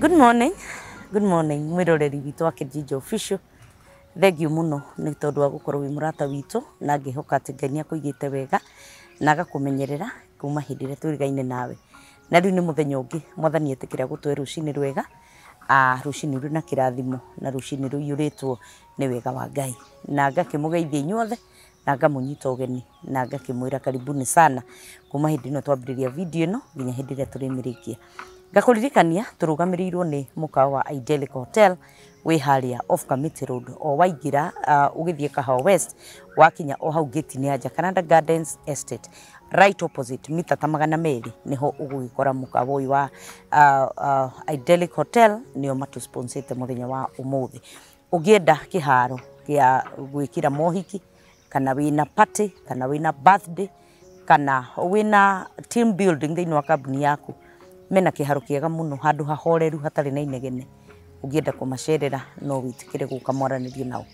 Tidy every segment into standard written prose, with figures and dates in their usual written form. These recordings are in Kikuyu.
Good morning. Good morning mwiroreri witũ wa Kijiji Official. Thank you muno nĩ tondũ wa gũkorwo wĩ mũrata witũ na ngĩhoka atĩ Ngai nĩakũigĩte wega na agakũmenyerera kuma hĩndĩ ĩrĩa twĩrĩgaine nawe. Na rĩu nĩ mũthenya ũngĩ Mwathani etĩkĩra gũtũhe rũcinĩ rwega, rũcinĩ rwĩna kĩrathimo na rũcinĩ rũiyũrĩtwo nĩ wega wa Ngai. Na ngakĩmũgeithia inyuothe na ngamũnyita ũgeni na ngakĩmwĩra karibuni sana kuma hĩndĩ ĩno twambĩrĩria video ĩno nginya hĩndĩ ĩrĩa tũrĩmĩrĩkia. Ngakũririkania tũrũgamĩrĩirwo nĩ mũkawa wa Idyllic Hotel wĩ harĩa off Kamiti Road o waingĩra ũgĩthiĩ Kahawa West wakinya o hau gate-inĩ ya Jacaranda Gardens Estate right opposite mita ta 200 niho ũgũgĩkora mũkawa ũyũ wa Idyllic Hotel nĩo matũsponsete mũthenya wa ũmũthĩ. Ũngĩenda kĩharo gĩa gwĩkĩra mohiki kana wĩna party kana wĩna birthday kana wĩna team building thĩinĩ wa kambuni yaku, mena kĩharo kĩega mũno handũ hahoreru hatarĩ na inegene. Ũngĩenda kũmacerera no wĩtĩkĩre gũka mwaranĩrie nao.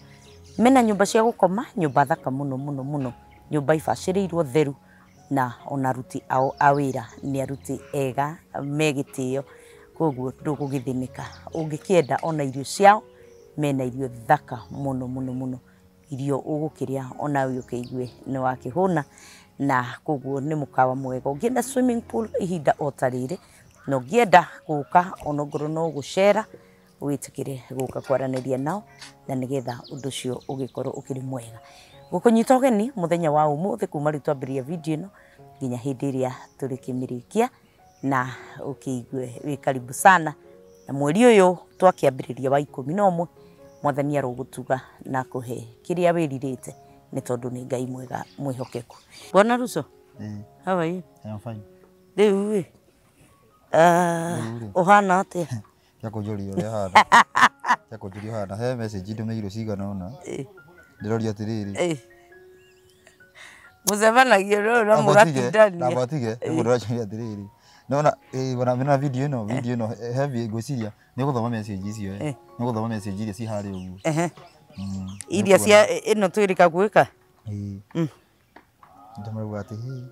Mena nyũmba cia gũkoma, nyũmba thaka mũno mũno mũno, nyũmba ibacĩrĩirwo theru na ona aruti ao a wĩra nĩ aruti ega me gĩtĩo, koguo ndũgũgĩthĩnĩka. Ũngĩkĩenda ona irio ciao mena irio thaka mũno mũno mũno, irio ũgũkĩrĩa onawe ũkĩigue nĩ wakĩhũna, na koguo nĩ mũkawa mwega. Ũngĩenda swimming pool ihinda o ta rĩrĩ, na ũngĩenda gũka ona ongorwo no gũcera wĩtĩkĩre gũka kwaranĩria nao na nĩgetha ũndũ ũcio ũgĩkorwo ũkĩrĩ mwega. Gũkũnyita ũgeni mũthenya wa ũmũthĩ kuma rĩu twambĩrĩria video ĩno nginya hĩndĩ ĩrĩa tũrĩkĩmĩrĩkia, na ũkĩigue wĩ karibu sana. Na mweri ũyũ twakĩambĩrĩria wa 11 Mwathani arogũtuga na kũhe kĩrĩa wĩrirĩte nĩ tondũ nĩ Ngai mwega mwĩhokeku. Bwana Ruso, how are you? I'm fine. Rĩu ĩ ũhana atĩa? Tia kũnjũria ũrĩa hana. Tia kũnjũria hana. He message ndũmĩirwo cigana ũna. Ndĩroria atĩrĩrĩ. Mũcemanagia rĩu na mũgatindania. Namba tige, nĩguo ndĩracoria atĩrĩrĩ. Nona bwana mena video ĩno, video ĩno heavy ngwĩciria nĩ gũthoma message icio. Nĩ gũthoma message iria ci harĩa ũguo. Iria cia ĩno twĩrĩka gwĩka? Ĩĩ. Ndĩmarauga atĩ hĩ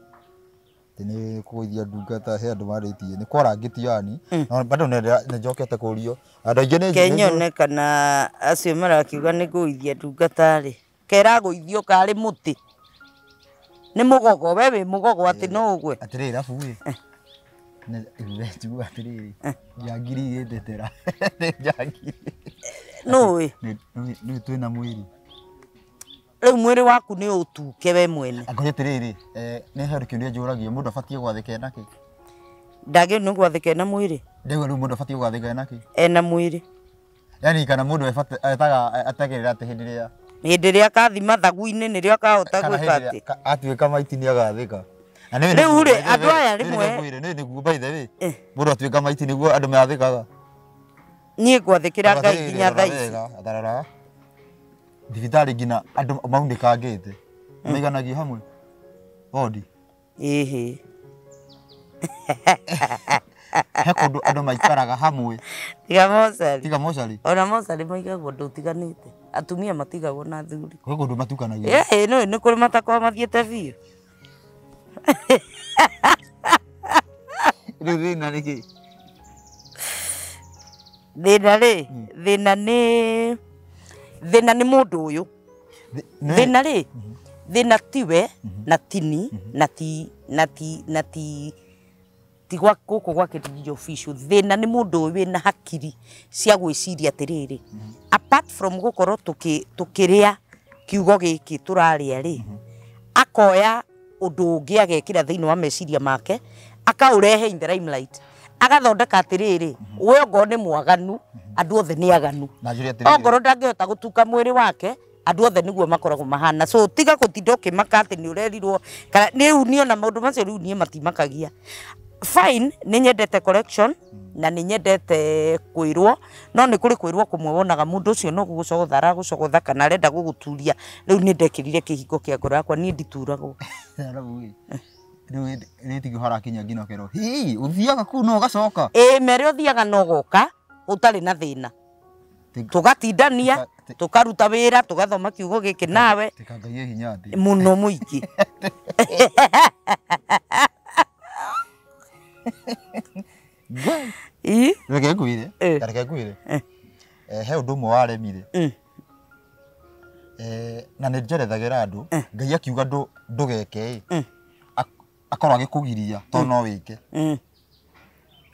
nĩ kũgũithia ndungata he andũ marĩtie nĩ kwarangĩtio yani no bado nĩ njokete kũrio andũ aingĩ nĩ kenyone kana acio marakiuga nĩ kũgũithia ndungata rĩ keragũithio karĩ mũtĩ nĩ mũgogo we wĩ mũgogo atĩ no ũgwe atĩrĩrĩ arabu ĩ nĩ atĩrĩrĩ njangiri ĩgĩndetera nĩ njangiri nũ ĩ nĩ twĩna mwĩrĩ rĩu mwĩrĩ waku nĩ ũtuke we mwene. Angorwo atĩrĩrĩ nĩ he kĩũria njũragio mũndũ abatiĩ gwathĩka ena kĩ? Ndagĩrĩirwo nĩ gwathĩka ena mwĩrĩ. Ndauga rĩu mũndũ abatiĩ gwathĩka ena kĩ? Ena mwĩrĩ. Yani kana mũndũ etaga ategerera atĩ hĩndĩ ĩrĩa akathima thagu-inĩ nĩrĩo akahota gwĩka atĩ atuĩka maiti nĩ agathĩka. Rĩu rĩ andũ aya rĩmwe nĩ nĩguo by the way mũndũ atuĩka maiti nĩguo andũ mathĩkaga. Niĩ ngwathĩkĩra Ngai nginya thaa ici. Tarora thibitarĩ nginya andũ maunĩkangĩte maiganagio hamwe wodi. Ĩhĩ he kũndũ andũ maikaraga hamwe tiga mocarĩ, tiga mocarĩ ona mocarĩ maigagwo ũndũ ũtiganĩte, atumia matigagwo na athuri kwĩ kũndũ matukanagio. Ĩĩ no nĩ kũrĩ matakoragwo mathiĩte biũ. Rĩu thĩna nĩ kĩ? Thĩna rĩ, thĩna nĩ thĩna nĩ mũndũ ũyũ. Thĩna rĩ, thĩna tiwe na tini na ti na ti na ti ti gwa gũkũ gwa Kijiji Official. Thĩna nĩ mũndũ ũyũ wĩna hakiri cia gwĩciria atĩrĩrĩ, apart from gũkorwo tũkĩrĩa kiugo gĩkĩ tũrarĩa rĩ, akoya ũndũ ũngĩ agekĩra thĩinĩ wa meciria make akaũrehe in the limelight agathondeka atĩrĩrĩ, we ongorwo nĩ mwaganu andũ othe nĩ aganu, ongorwo ndangĩhota gũtuka mwĩrĩ wake andũ othe nĩguo makoragwo mahana. So tiga gũtinda ũkĩmaka atĩ nĩ ũrerirwo kana rĩu niĩ ona maũndũ macio rĩu niĩ matimakagia. Fine, nĩ nyendete correction na nĩ nyendete kwĩrwo, no nĩ kũrĩ kwĩrwo kũmwe wonaga mũndũ ũcio no gũgũcogotha aragũcogotha kana arenda gũgũturia. Rĩu nĩ ndekĩrire kĩhingo kĩa ngoro yakwa, niĩ ndituragwo. Rĩu nĩ tigĩ harakinya nginya ũkerwo hii ũthiaga kũu no ũgacoka. Ĩĩ mere ũthiaga no ũgoka ũtarĩ na thĩna, tũgatindania tũkaruta wĩra tũgathoma kiugo gĩkĩ nawe mũno mũingĩ. Ii. Reke ngwĩre. Eh. Reke ngwĩre. He ũndũ ũmwe waremire. Mm. Na nĩ njerethagĩra andũ Ngai akiuga ndũgeke ĩ akorwo agĩkũgiria tondũ no wĩke.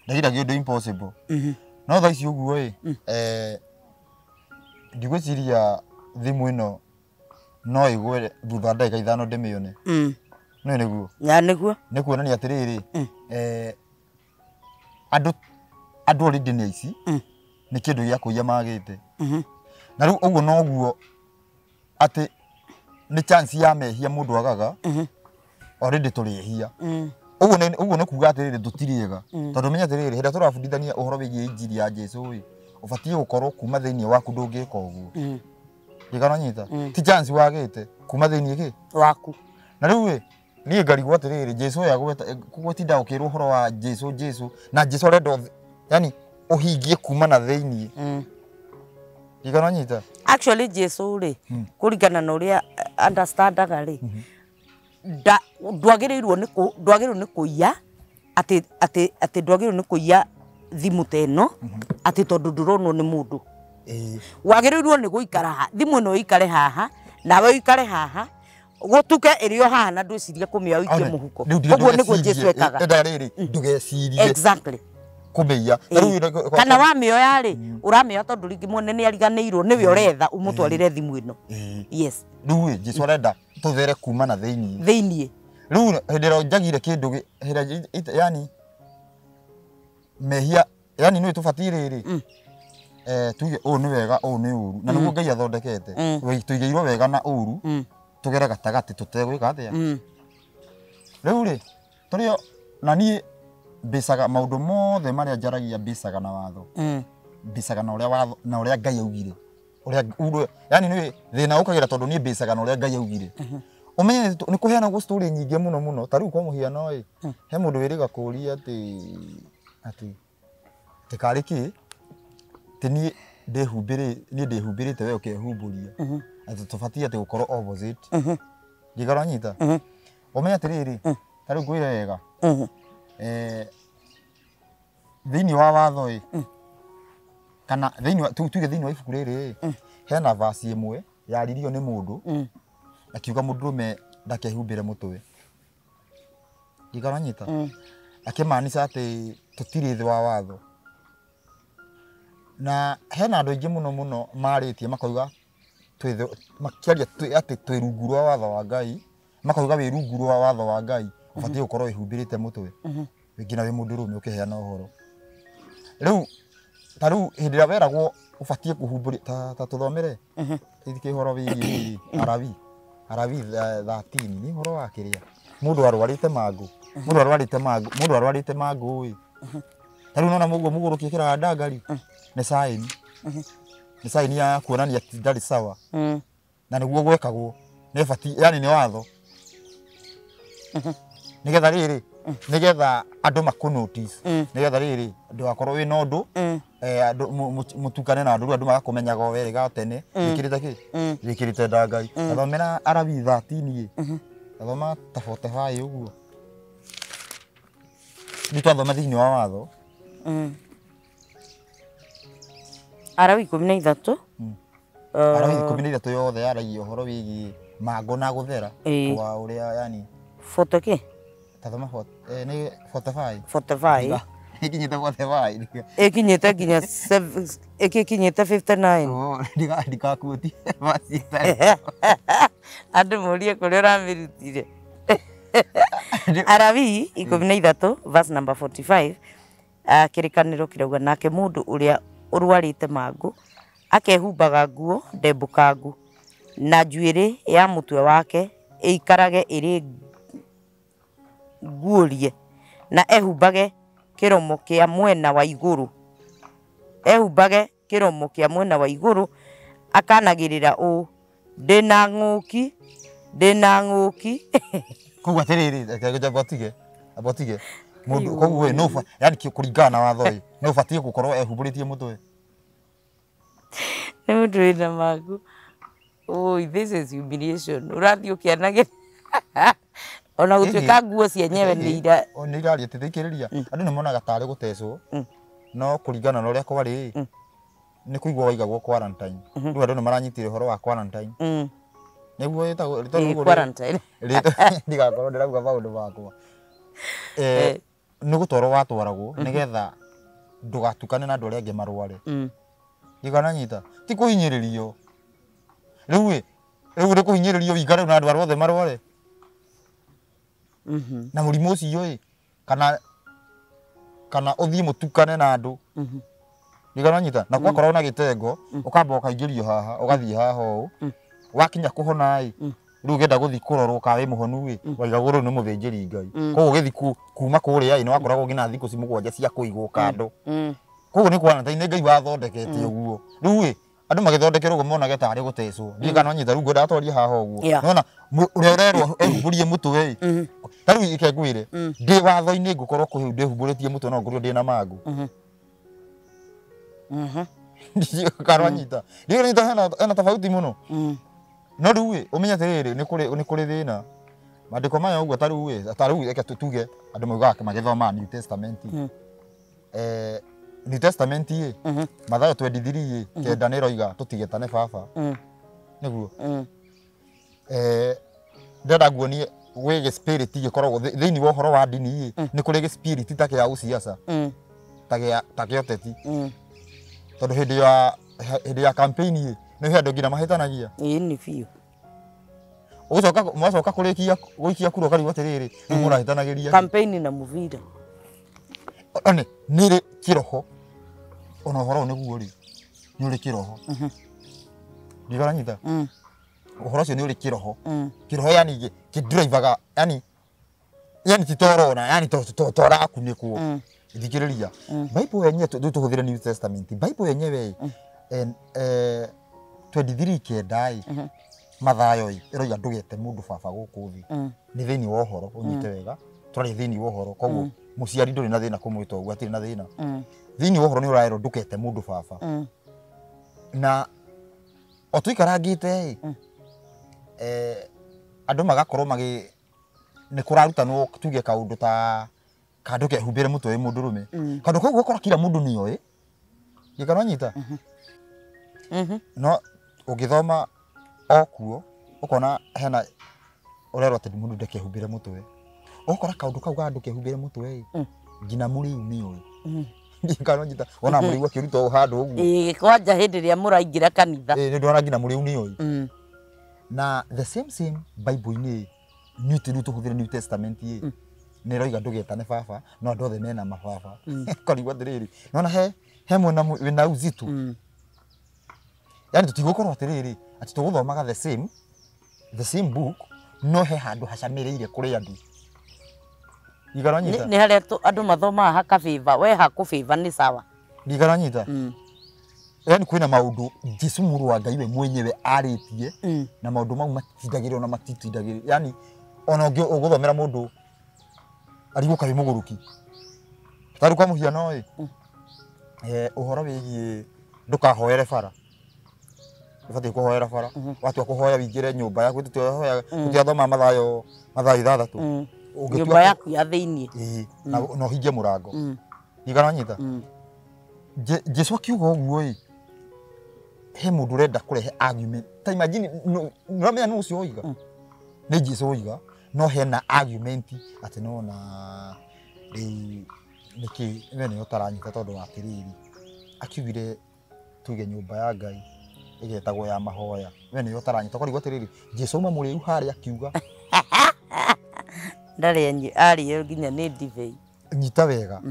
Ndagiragia ũndũ impossible. No thaa ici ũguo ĩ ndigwĩciria thimũ ĩno no ĩgwe thutha wa ndagĩka 5 ndĩmĩone. No nĩguo. Ya nĩguo. Nĩ kuonania atĩrĩrĩ andũ already nĩ aici nĩ kĩndũ gĩa kũiya magĩte. Na rĩu ũguo noguo atĩ nĩ chance ya mehia mũndũ agaga already tũrĩ ehia. Ũguo nĩ kuga atĩrĩrĩ tũtirĩ ega. Tondũ menya atĩrĩrĩ hĩndĩ ĩrĩa tũrabundithania ũhoro wĩgiĩ injiri ya Jesũ ĩ ũbatiĩ gũkorwo kuma thĩinĩ waku ndũngĩka ũguo. Gĩkano nyita ti chance wagĩte kuma thĩinĩ kĩ waku. Na rĩu ĩ niĩ ngarigwo atĩrĩrĩ Jesũ ũyũ agweta gũtinda ũkĩrwo ũhoro wa Jesũ Jesũ na Jesũ arenda yani ũhingie kuma na thĩinĩ. Gĩkano nyita. Actually Jesũ rĩ kũringana na ũrĩa understandaga rĩ ndwagĩrĩirwo nĩ kũiya atĩ atĩ atĩ ndwagĩrĩirwo nĩ kũiya thimũ ta ĩno atĩ tondũ ndũronwo nĩ mũndũ. Wagĩrĩirwo nĩ gũikara haha thimũ ĩno ĩikare haha nawe ũikare haha gũtuke ĩrĩ o haha na ndwĩcirie kũmĩoya ũikie mũhuko. Ũguo nĩguo Jesũ ekaga. Enda rĩrĩ ndũgecirie. Exactly. Kũmĩiya. Kana wamĩoya rĩ ũramĩoya tondũ rĩngĩ mwene nĩ ariganĩirwo nĩwe ũretha ũmũtwarĩre thimũ ĩno. Yes. Rĩu ĩ Jesũ arenda tũthere kuma na thĩinĩ. Thĩinĩ. Rĩu hĩndĩ ĩrĩa njagire kĩndũ hĩndĩ yani mehia yani nĩ tũbatiĩ rĩrĩ tuge ũũ nĩ wega ũũ nĩ ũru na nĩguo Ngai athondekete tũigĩirwo wega na ũru tũgere gatagatĩ tũtegwĩka atĩa. Rĩu rĩ tũrĩ na niĩ mbicaga maũndũ mothe marĩa njaragia mbicaga na watho. Mbicaga na ũrĩa watho na ũrĩa Ngai augire. Ũrĩa yani nĩ thĩna ũkagĩra tondũ niĩ mbicaga na ũrĩa Ngai augire. Ũmenye nĩ kũheanagwo story nyingĩ mũno mũno ta rĩu kwa mũhiano ĩ he mũndũ wĩrĩga kũũria atĩ atĩ atĩ karĩ kĩ atĩ niĩ ndĩhumbĩrĩte we ũkehumbũria atĩ tũbatiĩ atĩ gũkorwo opposite. Ngĩkorwo nyita. Ũmenye atĩrĩrĩ ta rĩu ngwĩre wega thĩinĩ wa watho ĩ kana thĩinĩ wa tuge thĩinĩ wa ibuku rĩrĩ ĩ hena verse ĩmwe yaririo nĩ mũndũ akiuga mũndũrũme ndakehumbĩre mũtwe. Ngĩkorwo nyita. Akĩmaanisha atĩ tũtirĩ thĩ wa watho. Na hena andũ aingĩ mũno mũno marĩtie makauga makĩaria atĩ twĩ rungu rwa watho wa Ngai makauga wĩ rungu rwa watho wa Ngai ũbatiĩ gũkorwo wĩhumbĩrĩte mũtwe nginya wĩ mũndũrũme ũkĩheana ũhoro. Rĩu ta rĩu hĩndĩ ĩrĩa weragwo ũbatiĩ kũhumbũria ta tũthomere ithikĩ ũhoro wĩgiĩ Arabi Arabi 13 nĩ ũhoro wa kĩrĩa mũndũ arwarĩte mangũ mũndũ arwarĩte mangũ mũndũ arwarĩte mangũ ĩ ta rĩu nona mũguo mũgũrũki ĩkĩraga ndangari nĩ sign nĩ sign ya kuonania atĩ ndarĩ sawa na nĩguo gwekagwo nĩ batiĩ yani nĩ watho nĩgetha rĩrĩ nĩgetha andũ makũ notice nĩgetha rĩrĩ ndũgakorwo wĩna ũndũ andũ mũtukane na andũ rĩu andũ magakũmenyaga o wega tene wĩkĩrĩte kĩ wĩkĩrĩte ndangai. Athomera Arabi 13 ĩ athoma ta 45 ũguo nĩ twathoma thĩinĩ wa watho. Arabi 13 Arabi 13 yothe yaragia ũhoro wĩgiĩ mangũ na gũthera kwa ũrĩa yani foto kĩ tathoma nĩ 45 45 ikinyĩte 45 ikinyĩte nginya ikinyĩte 59 ndikakuotie andũ morie kũrĩa ũramĩrutire. Arabi 13 verse number 45 kĩrĩkanĩro kĩrauga nake mũndũ ũrĩa ũrwarĩte mangũ akehumbaga nguo ndembũkangu na njuĩrĩ ya mũtwe wake ĩikarage ĩrĩ nguũrie na ehumbage kĩromo kĩa mwena wa igũrũ ehumbage kĩromo kĩa mwena wa igũrũ akanagĩrĩra ũũ ndĩna ng'ũki ndĩna ng'ũki. Koguo atĩrĩrĩ reke abotige mũndũ koguo no yani kũringana na watho ĩ no ũbatiĩ gũkorwo ehumbũrĩtie mũtwe nĩ mũndũ wĩna mangũ. Oh, this is humiliation. Ũrathiĩ ũkĩanagĩrĩra ona gũtuĩka nguo cienyewe nĩ ira nĩ iraria tithikĩrĩria andũ nĩ monaga tarĩ gũtecwo No kũringana na ũrĩa kwarĩ nĩ kũigua waigagwo quarantine. Rĩu andũ nĩ maranyitire ũhoro wa quarantine. Nĩguo ĩtagwo rĩtwa quarantine. Rĩtwa ndigakorwo ndĩrauga maũndũ makwa. Nĩ gũtwarwo watwaragwo nĩgetha ndũgatukane na andũ arĩa angĩ marware. Ndikananyita ti kũhinyĩrĩrio. Rĩu rĩu nĩ kũhinyĩrĩrio wĩikare na andũ arĩa othe marware. Na mũrimũ ũcio ĩ kana kana ũthiĩ mũtukane na andũ. Ndikananyita na gwakorwo na gĩtengo ũkamba ũkaingĩrio haha ũgathiĩ haha ũũ wakinya kũhona ĩ rĩu ũngĩenda gũthiĩ kũrorwo kana wĩ mũhonu ĩ waigagwo rĩu nĩ mũthĩnjĩri Ngai. Koguo ũgĩthiĩ kuma kũrĩa ĩ nĩ wakoragwo nginya thikũ ci mũgwanja cia kũigwo kando. Koguo nĩ quarantine nĩ Ngai wathondekete ũguo. Rĩu ĩ andũ magĩthondekerwo ũguo monage tarĩ gũtecwo. Ndiũĩ kana wanyita rĩu ngwenda twarie haha ũguo. Nĩwona ũrĩa ũrerwo ehumbũrie mũtwe ĩ ta rĩu reke ngwĩre ndĩ watho-inĩ ngũkorwo kũhĩu ndĩhumbũrĩtie mũtwe no ngorwo ndĩna mangũ. Kana wanyita ndiũĩ kana hena tofauti mũno. No rĩu ĩ ũmenye atĩrĩrĩ nĩ kũrĩ thĩna. Maandĩko maya ũguo ta rĩu ĩ ta rĩu reke tuge andũ maugaga magĩthomaga New Testament. New Testament ĩ Mathayo 23 ĩ kenda nĩ ĩroiga tũtigetane baba. Nĩguo ndĩrenda nguonie gwĩ gĩspirit gĩkoragwo thĩinĩ wa ũhoro wa ndini ĩ nĩ kũrĩ gĩspirit ta kĩa ũciaca ta kĩa ũteti. Tondũ hĩndĩ ya campaign ĩ nĩ he andũ nginya mahĩtanagia. Ĩĩ nĩ biũ. Ũgũcoka mwacoka kũrĩkia gũikia kura ũkarigwo atĩrĩrĩ rĩu mũrahĩtanagĩria. Campaign na mũbira. One nĩ kĩroho ona ũhoro ũyũ nĩguo rĩ nĩ ũrĩ kĩroho. Ndikaranyita ũhoro ũcio nĩ ũrĩ kĩroho. Kĩroho yani kĩdrivaga yani yani ti torona yani torakunĩkwo. Thikĩrĩria Bible yenyewe tũhũthĩre New Testament. Bible yenyewe 23 kenda ĩ Mathayo ĩ ĩroiga ndũgete mũndũ baba gũkũ thĩ. Nĩ thĩinĩ wa ũhoro ũnyite wega tũraria thĩinĩ wa ũhoro koguo mũciari ndũrĩ na thĩna kũmwĩta ũguo atirĩ na thĩna. Thĩinĩ wa ũhoro nĩ ũraerwo ndũgete mũndũ baba. Na o tũikarangĩte ĩ andũ magakorwo magĩ nĩ kũrarutanwo tuge kaũndũ ta kandũ kehumbĩre mũtwe wĩ mũndũrũme. Kaũndũ kau ũgakora kila mũndũ nĩoĩ. Gĩkano nyita. No ũngĩthoma o kuo ũkona hena ũrerwo atĩ mũndũ ndekehumbĩre mũtwe. Ũgakora kaũndũ kau ga ndũkehumbĩre mũtwe ĩ nginya mũrĩu nĩoĩ. Gĩkano nyita wona mũrĩu akĩruta o handũ ũguo. Ĩĩ kwanja hĩndĩ ĩrĩa mũraingĩra kanitha. Ĩĩ nĩ ndona nginya mũrĩu nĩoĩ. Na the same Bible-inĩ New tũhũthĩre New Testament ĩ nĩ ĩroiga ndũgetane baba no andũ othe mena mababa. Ũkarigwo atĩrĩrĩ nĩwona he mwena wĩna uzito. Yani tũtigũkorwo atĩrĩrĩ atĩ tũgũthomaga the same book no he handũ hacamĩrĩire kũrĩ andũ. Ndikaranyita nĩ harĩa andũ mathomaga hakabĩba we hakũbĩba nĩ sawa. Ndikaranyita yani kwĩna maũndũ Jesu mũrũ wa Ngai we mwenyewe arĩtie na maũndũ mau matindagĩrĩrwo na matitindagĩrĩrwo. Yani ona ũgũthomera mũndũ arigwo kaĩ mũgũrũki. Ta rĩu kwa mũhiano ĩ ũhoro wĩgiĩ ndũkahoere bara. Ũbatiĩ kũhoera bara. Watua kũhoya wĩingĩre nyũmba yaku tũtiathoma Mathayo 6. Nyũmba yaku ya thĩinĩ. Ĩĩ na ũhingie mũrango. Ndikaranyita Jesu akiuga ũguo ĩ he mũndũ ũrenda kũrehe argument. Ta imagine nĩũramenya nũ ũcio oiga. Nĩ Jesu oiga no hena argument atĩ nona rĩu nĩkĩ we nĩwe ũtaranyita tondũ wa atĩrĩrĩ akiugire tuge nyũmba ya Ngai ĩgetagwo ya mahoya we nĩwe ũtaranyita ũkarigwo atĩrĩrĩ Jesu auma mũrĩu harĩa akiuga ndarĩ arĩo nginya nĩ ndibei. Nyita wega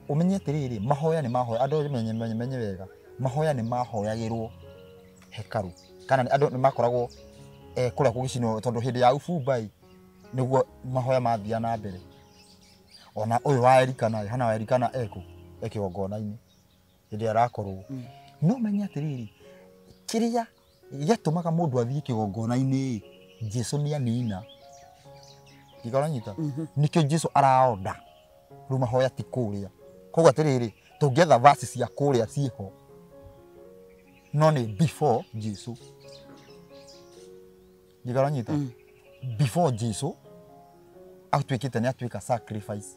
ũmenye atĩrĩrĩ mahoya nĩ mahoya andũ menye wega mahoya nĩ mahoyagĩrwo hekarũ kana andũ nĩ makoragwo kũrĩa kũgĩcinwo tondũ hĩndĩ ya ubumba ĩ nĩguo mahoya mathia na mbere. Ona ũyũ wa Elikana hana wa Elikana ekũ ekĩgongona-inĩ hĩndĩ arakorwo. No menye atĩrĩrĩ kĩrĩa gĩatũmaga mũndũ athiĩ kĩgongona-inĩ Jesu nĩ anina. Ndikaranyita nĩkĩo Jesu araonda rĩu mahoya ti kũrĩa. Koguo atĩrĩrĩ tũngĩetha verse cia kũrĩa ciĩho no nĩ before Jesu. Ndikaranyita before Jesu atuĩkĩte nĩ atuĩka sacrifice.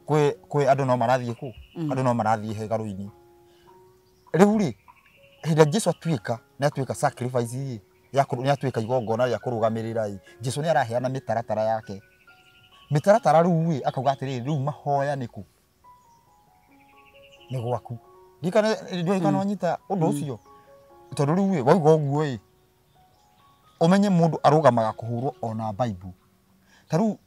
Kwĩ andũ no marathiĩ kũ? Andũ no marathiĩ hekarũ-inĩ. Rĩu rĩ, hĩndĩ ĩrĩa Jesu atuĩka nĩ atuĩka sacrifice ĩ, nĩ atuĩka igongona rĩa kũrũgamĩrĩra ĩ, Jesu nĩ araheana mĩtaratara yake. Mĩtaratara rĩu ĩ, akauga atĩrĩrĩ, rĩu mahoya nĩ kũ? Nĩ gwaku. Ndiũĩ kana wanyita ũndũ ũcio. Tondũ rĩu ĩ, wauga ũguo ĩ, ũmenye mũndũ arũgamaga kũhũrwo ona Bible. Ta rĩu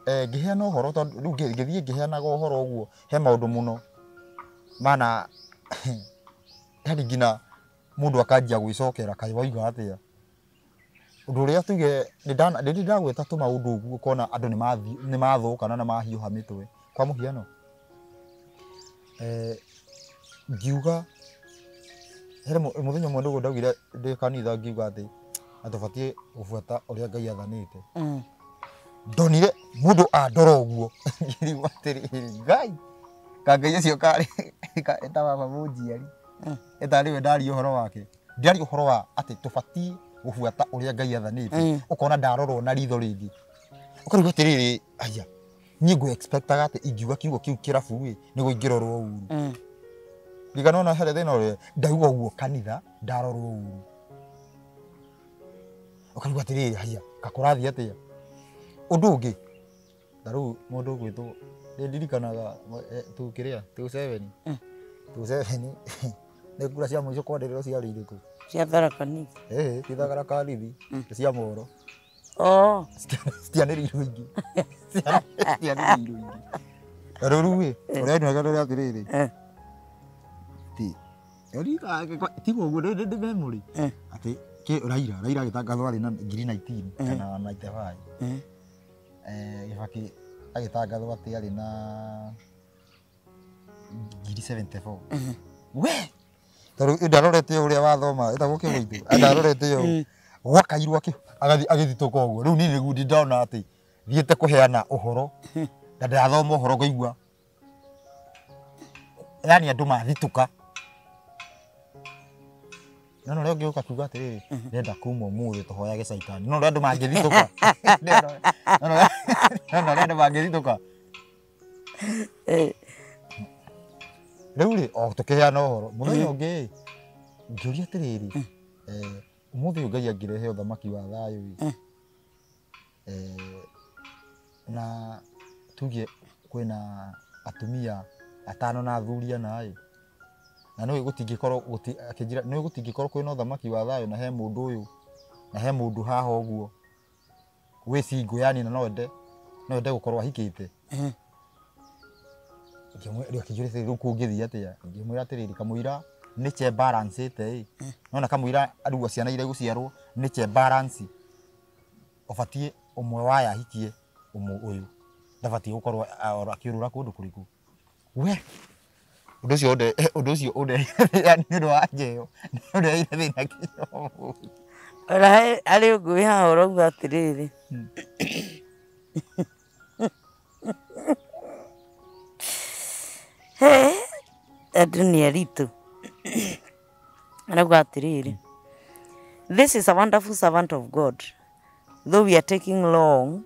ngĩheana ũhoro, tondũ rĩu ngĩthiĩ ngĩheanaga ũhoro ũguo, he maũndũ mũno mana yani nginya mũndũ akanjia gwĩcokera kaĩ wauga atĩa. Ũndũ ũrĩa tuge nĩ ndagweta tũmaũndũ ũguo ũkona andũ nĩ mathũka na nĩ mahiũha mĩtwe. Kwa mũhiano, ngiuga he mũthenya ũmwe nĩguo ndaugire ndĩ kanitha ngiuga atĩ atũbatiĩ gũbuata ũrĩa Ngai athanĩte. Ndonire mũndũ andora ũguo ngĩrigwo atĩrĩrĩ, Ngai ka Ngai ũcio karĩ eta baba mũnjiari etarĩ we ndaria ũhoro wake. Ndiaria ũhoro wa atĩ tũbatiĩ gũbuata ũrĩa Ngai athanĩte. Ũkona ndarorwo na ritho rĩngĩ. Ũkarigwo atĩrĩrĩ, aya niĩ ngũ expectaga atĩ ingiuga kiugo kĩu kĩrabu ĩ nĩguo ingĩrorwo ũru. Ndigana ona harĩa thĩna ũrĩa ndauga ũguo kanitha ndarorwo ũru. Ũkarigwo atĩrĩrĩ, haya kakũrathiĩ atĩa. Ũndũ ũngĩ ta rĩu mũndũ ũgwĩtwo nĩndirikanaga tu kĩrĩa 27 27 nĩ kura cia mũico kwanĩrĩrwo ciarĩ irĩkũ? Cia Tharaka Nithi. Ĩĩ, ti Tharaka Nithi, cia Moro. Oh. Citianĩrĩirwo ingĩ. Citianĩrĩirwo ingĩ. Na rĩu ĩ, ũrĩa nĩwega atĩrĩrĩ, ti tiga ũguo ndĩ memory atĩ Raila agĩtangathwo arĩ na ngiri 19 kana 95. Gĩbakĩ agĩtangathwo atĩ arĩ na ngiri 74. We! Tondũ ndarorete ũrĩa wathoma ĩtagwo kĩgũitũ, ndarorete ũũ gwakairwo agĩthitũka ũguo. Rĩu niĩ nĩguo ndona atĩ thiĩte kũheana ũhoro na ndĩrathoma ũhoro ngaigua yani andũ mathitũka. No ũrĩa ũngĩũka kuga atĩrĩrĩ, ndĩrenda kuma ũmũthĩ tũhoyage caitani. No ũrĩa andũ mangĩthitũka. No ũrĩa andũ mangĩthitũka. Rĩu rĩ, o tũkĩheana ũhoro mũthenya ũngĩ ngĩũria atĩrĩrĩ, ũmũthĩ ũyũ Ngai angĩrehe ũthamaki wa thayũ ĩ, na tuge kwĩna atumia atano na athuri ana ĩ, na nĩũĩ gũtingĩkorwo akĩnjĩra nĩũĩ gũtingĩkorwo kwĩna ũthamaki wa thayũ na he mũndũ ũyũ na he mũndũ haha ũguo wĩ single yani na no ende gũkorwo ahikĩte. Akĩnjũria atĩrĩrĩ, rĩu kũngĩthiĩ atĩa? Ngĩmwĩra atĩrĩrĩ, kamũira nĩ che balance ĩte ĩ, nona kamũira rĩu ciana iria igũciarwo nĩ che balance, ũbatiĩ ũmwe waya ahikie ũmwe ũyũ ndabatiĩ gũkorwo akĩũrũra kũndũ kũrĩkũ. We ũndũ ũcio ũndeheire nĩ ũndũ wa njeo, nĩ ũndeheire thĩna nginya ũmũthĩ. Ona harĩ ũguo wĩ haha ũrauga atĩrĩrĩ, he andũ nĩ aritũ. Arauga atĩrĩrĩ, this is a wonderful servant of God, though we are taking long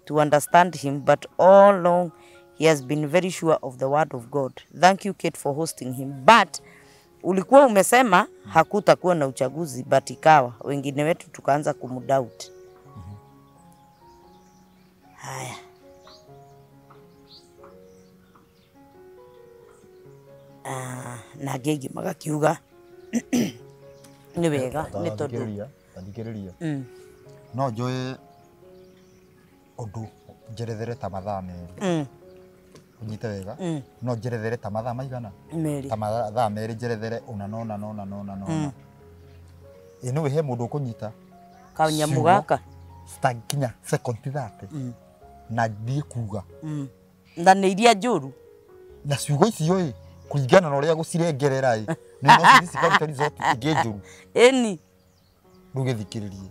to understand him, but all along he has been very sure of the word of God. Thank you Kate for hosting him. But ulikuwa umesema hakutakuwa na uchaguzi, but ikawa wengine wetu tukaanza kumdoubt. Haya. Na ngĩngĩ magakiuga nĩ wega nĩ tondũ thikĩrĩria no njoe ũndũ njerethere ta mathaa merĩ. Ũnyite wega, no njerethere ta mathaa maigana? Merĩ. Ta mathaa merĩ njerethere ũna na ũna na ũna na ũna na ũna. Ĩ nĩũĩ he mũndũ ũkũnyita kanyamũ gaka citakinya second 30 na thiĩ kuga na nĩ iria njũru na ciugo icio ĩ kũringana na ũrĩa gũcirengerera ĩ nĩ no cithi cikaruta result ingĩ njũru. Ĩni rĩu gĩthikĩrĩrie.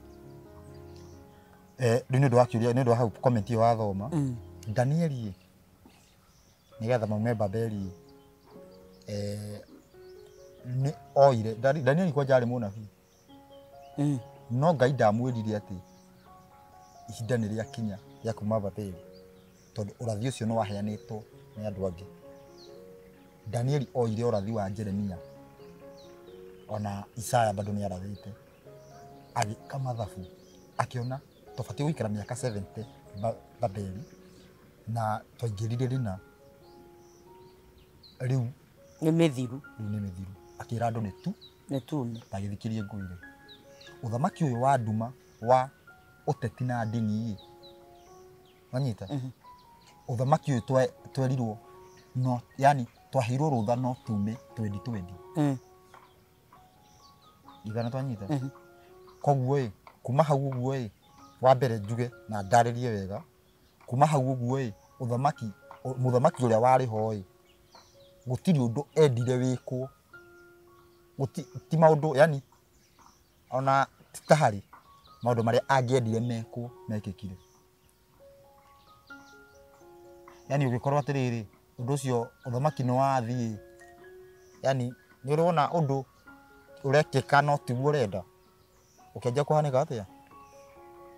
Rĩu nĩ ũndũ wa kĩũria, nĩ ũndũ wa hau comment ĩyo wathoma. Danieli nĩgetha maume Babeli nĩ oire Danieli kwanja arĩ mũnabii. No Ngai ndamwĩrire atĩ ihinda nĩ rĩakinya rĩa kuma Babeli. Tondũ ũrathi ũcio nĩ waheanĩtwo nĩ andũ angĩ. Danieli oire ũrathi wa Jeremia ona Isaya bado nĩ arathĩte. Agĩka mathabu akĩona tũbatiĩ gũikara mĩaka 70 Babeli na twaingĩrire rĩna rĩu nĩ mĩthiru. Rĩu nĩ mĩthiru. Akĩra andũ nĩ tu nĩ tume. Tagĩthikĩrie ngũire. Ũthamaki ũyũ wa nduma wa ũteti na ndini ĩ. Wanyita? Ũthamaki ũyũ twerirwo no yani twaheirwo rũtha no tume 2020. Igana twanyita? Koguo ĩ kuma hau ũguo ĩ wa mbere njuge na ndarĩrie wega kuma hau ũguo ĩ ũthamaki mũthamaki ũrĩa warĩ ho ĩ gũtirĩ ũndũ endire wĩkwo ti maũndũ yani ona ti ta harĩ maũndũ marĩa angĩendire mekwo mekĩkire. Yani ũgĩkorwo atĩrĩrĩ ũndũ ũcio ũthamaki nĩ wathiĩ yani nĩ ũrona ũndũ ũrekĩka no tiguo ũrenda ũkĩanjia kũhanĩka atĩa